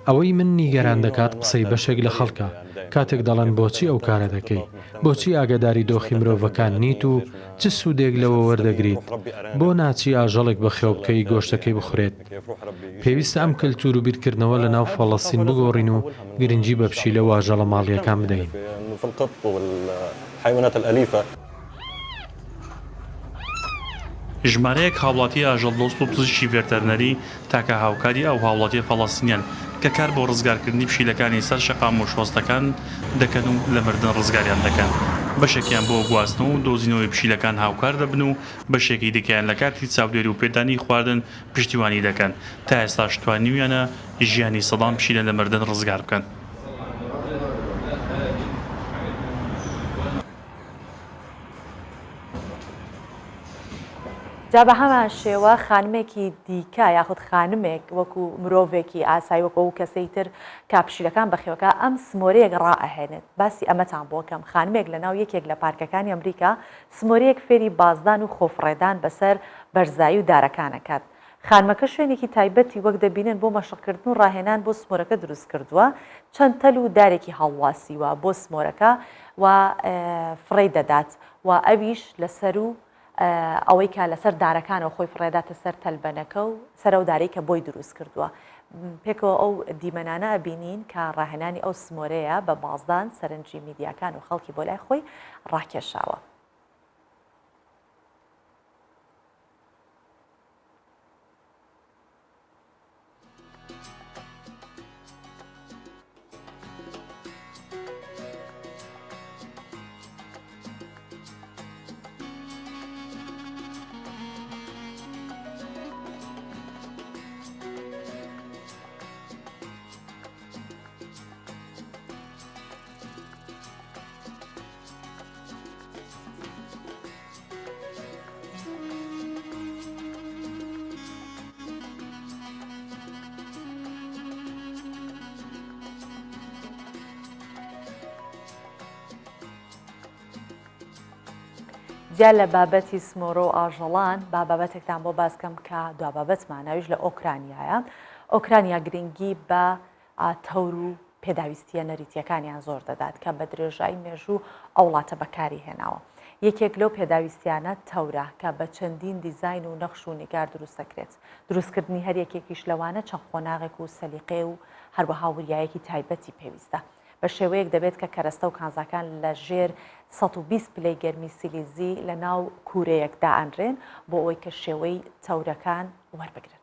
[SPEAKER 8] ئەوەی من نیگەران دەکات قسەی بەشێک لە خەڵکە کاتێک دەڵێن بۆچی ئەو کارە دەکەی؟ بۆچی ئاگەداری دۆخی مرۆڤەکان نیت و چ سوودێک لەوە وەردەگریت؟ بۆ ناچی ئاژەڵێک بەخێو بکەی گۆشتەکەی بخورێت؟ پێویستە ئەم کەلتوور و بیرکردنەوە لە ناو فەڵەستین بگۆڕین و گرنگی بە پشیلە و ئاژەڵە ماڵییەکان بدەین.
[SPEAKER 6] ژمارەیەک هاوڵاتی ئاژەڵدۆست و پزیشکی ڤێرتەرنەری تاکە هاوکاری ئەو هاوڵاتیە فەڵەستینیەن کە کار بۆ ڕزگارکردنی پشیلەکانی سەر شەقام و شۆستەکان دەکەن و لە مردن ڕزگاریان دەکەن. بەشێکیان بۆ گواستنەوە و دۆزینەوەی پشیلەکان هاوکار دەبن و بەشێکی دیکەیان لە کاتی چاودێری و پێدانی خواردن پشتیوانی دەکەن، تا ئێستاش توانیویانە ژیانی سەدان پشیلە لە مردن ڕزگار بکەن.
[SPEAKER 1] جا بە هەمان شێوە خانمێکی دیکە یاخود خانمێک وەکو مرۆڤێکی ئاسایی وەکو ئەو کەسەی تر کە پشیلەکان بەخێوەکە ئەم سمۆرەیەک ڕائەهێنێت باسی ئەمەتان بۆ کەم خانمێک لەناو یەکێک لە پارکەکانی ئەمریکا سمۆرەیەک فێری بازدان و خۆفڕێدان بەسەر بەرزایی و دارەکان ئەکات. خانمەکە شوێنێکی تایبەتی وەک دەبینن بۆ مەشقکردن و ڕاهێنان بۆ سمۆرەکە دروست کردووە، چەند تەل و دارێکی هەڵواسیوە بۆ سمۆرەکە و فڕێی دەدات و ئەویش لەسەروو ئەوەی کە لەسەر دارەکانەوە خۆی فڕێداتە سەر تەلبەنەکە و سەر ئەو دارەی کە بۆی دروست کردووە. پێکەوە ئەو دیمەنانە ئەبینین کە ڕاهێنانی ئەو سمۆرەیە بە بازدان سەرنجی میدیاکان و خەڵکی بۆ لای خۆی ڕاکێشاوە. جیا لە بابەتی سمۆرە و ئاژەڵان با بابەتێکتان بۆ باس کەم کە دوا بابەتمانە ئەویش لە ئۆکرانیایە. ئۆکرانیا گرنگی بە تەور و پێداویستییە نەریتییەکانیان زۆر دەدات کە بە درێژایی مێژوو ئەو وڵاتە بەکاری هێناوە. یەکێک لەو پێداویستیانە تەورە کە بە چەندین دیزاین و نەخش و نیگار دروست دەکرێت. دروستکردنی هەر یەکێکیش لەوانە چەند قۆناغێک و سەلیقەی و هەروەها وریایەکی تایبەتی پێویستە. بە شێوەیەک دەبێت کە کەرەستە و کانزاکان لە ژێر 120 پلەی گەرمی سیلیزی لە ناو کوورەیەک دائەنرێن بۆ ئەوەی کە شێوەی تەورەکان وەربگرن.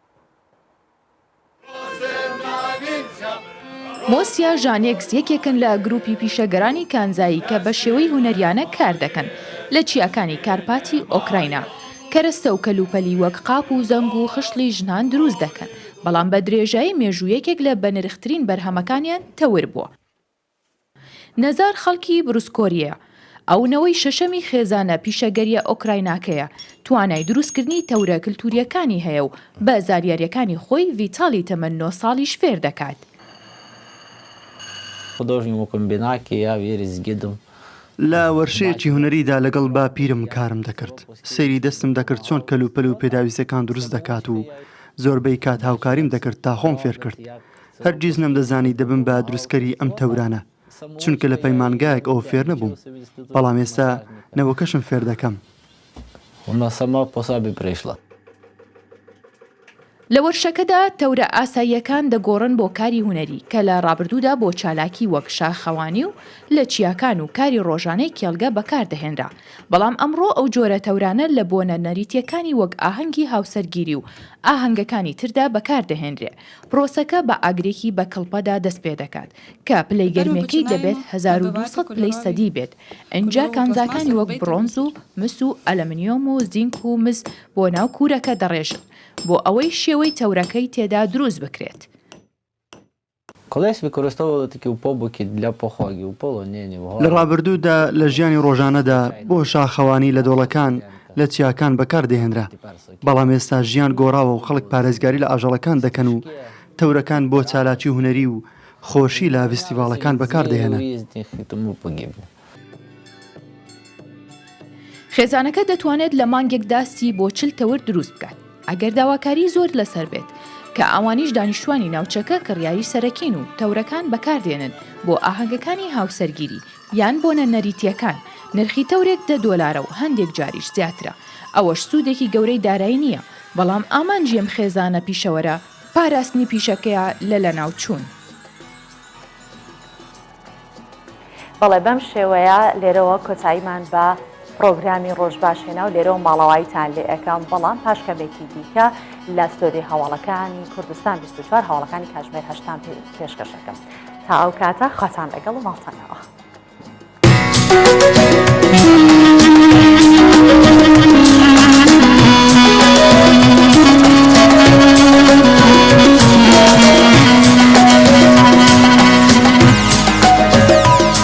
[SPEAKER 9] مۆسیا ژانێکس یەکێکن لە گروپی پیشەگەرانی کانزایی کە بە شێوەی هونەریانە کار دەکەن لە چیاکانی کارپاتی ئۆکراینا. کەرەستە و کەلوپەلی وەک قاپ و زەنگ و خشڵی ژنان دروست دەکەن، بەڵام بە درێژایی مێژوو یەکێک لە بەنرخترین بەرهەمەکانیان تەور بووە. نەزار خەڵکی بروسکۆرییە. ئەو نەوەی شەشەمی خێزانە پیشەگەرییە ئۆکرایناکەیە، توانای دروستکردنی تەورە کلتورییەکانی هەیە و بە زانیارییەکانی خۆی ڤیتالی تەمەن نۆ ساڵیش فێر دەکات.
[SPEAKER 10] لە وەرشەیەکی هونەریدا لەگەڵ باپیرم کارم دەکرد، سەیری دەستم دەکرد چۆن کەلوپەل و پێداویستیەکان دروست دەکات و زۆربەی کات هاوکاریم دەکرد تا خۆم فێرکرد. هەرگیز نەمدەزانی دەبم بە دروستکەری ئەم تەورانە، چونکە لە پەیمانگایەک ئەوە فێر نەبووم، بەڵام ئێستا نەوەکەشم فێر دەکەم.
[SPEAKER 9] لە وەرشەکەدا تەورە ئاساییەکان دەگۆڕن بۆ کاری هونەری کە لە ڕابردوودا بۆ چالاکی وەک شاخەوانی و لە چیاکان و کاری ڕۆژانەی کێڵگە بەکاردەهێنرا، بەڵام ئەمڕۆ ئەو جۆرە تەورانە لە بۆنە نەریتییەکانی وەک ئاهەنگی هاوسەرگیری و ئاهەنگەکانی تردا بەکاردەهێنرێ. پرۆسەکە بە ئاگرێکی بە کڵپەدا دەست پێدەکات کە پلەی گەرمیەکەی دەبێت 1200 پلەی سەدی بێت، ئینجا کانزاکانی وەک بڕۆنز و مس و ئەلەمنیۆم و زینک و مس بۆ ناو کوورەکە دەڕێژن بۆ ئەوەی شێوەی تەورەکەی تێدا دروست بکرێت.
[SPEAKER 10] لە ڕابردوودا لە ژیانی ڕۆژانەدا بۆ شاخەوانی لە دۆڵەکان لە چیاکان بەکار دەهێنرا، بەڵام ئێستا ژیان گۆڕاوە و خەڵک پارێزگاری لە ئاژەڵەکان دەکەن و تەورەکان بۆ چالاکی هونەری و خۆشی لە ڤیستیڤاڵەکان بەکار دەهێنن.
[SPEAKER 9] خێزانەکە دەتوانێت لە مانگێکدا 30 بۆ 40 تەور دروست بکات، ئەگەر داواکاری زۆر لەسەر بێت، کە ئەوانیش دانیشتوانی ناوچەکە کڕیاری سەرەکین و تەورەکان بەکاردێنن بۆ ئاهەنگەکانی هاوسەرگیری یان بۆنە نەریتییەکان، نرخی تەورێک دە دۆلارە و هەندێک جاریش زیاترە، ئەوەش سوودێکی گەورەی دارایی نییە، بەڵام ئامانجی ئەم خێزانە پیشەوەرە پاراستنی پیشەکەیە لە لەناوچوون.
[SPEAKER 1] بەڵێ بەم شێوەیە لێرەوە کۆتاییمان بە پرۆگرامی ڕۆژ باش هێنا و لێرەوە ماڵەواییتان لێ ئەەکەم بەڵام پاش کەمێکی دیکە لە ستۆدیۆی هەواڵەکانی کوردستان 24 هەواڵەکانی کاتژمێر هەشتان پێشکەشەکەم تا ئەو کاتە خواتان لەگەڵ و ماڵتانەوە.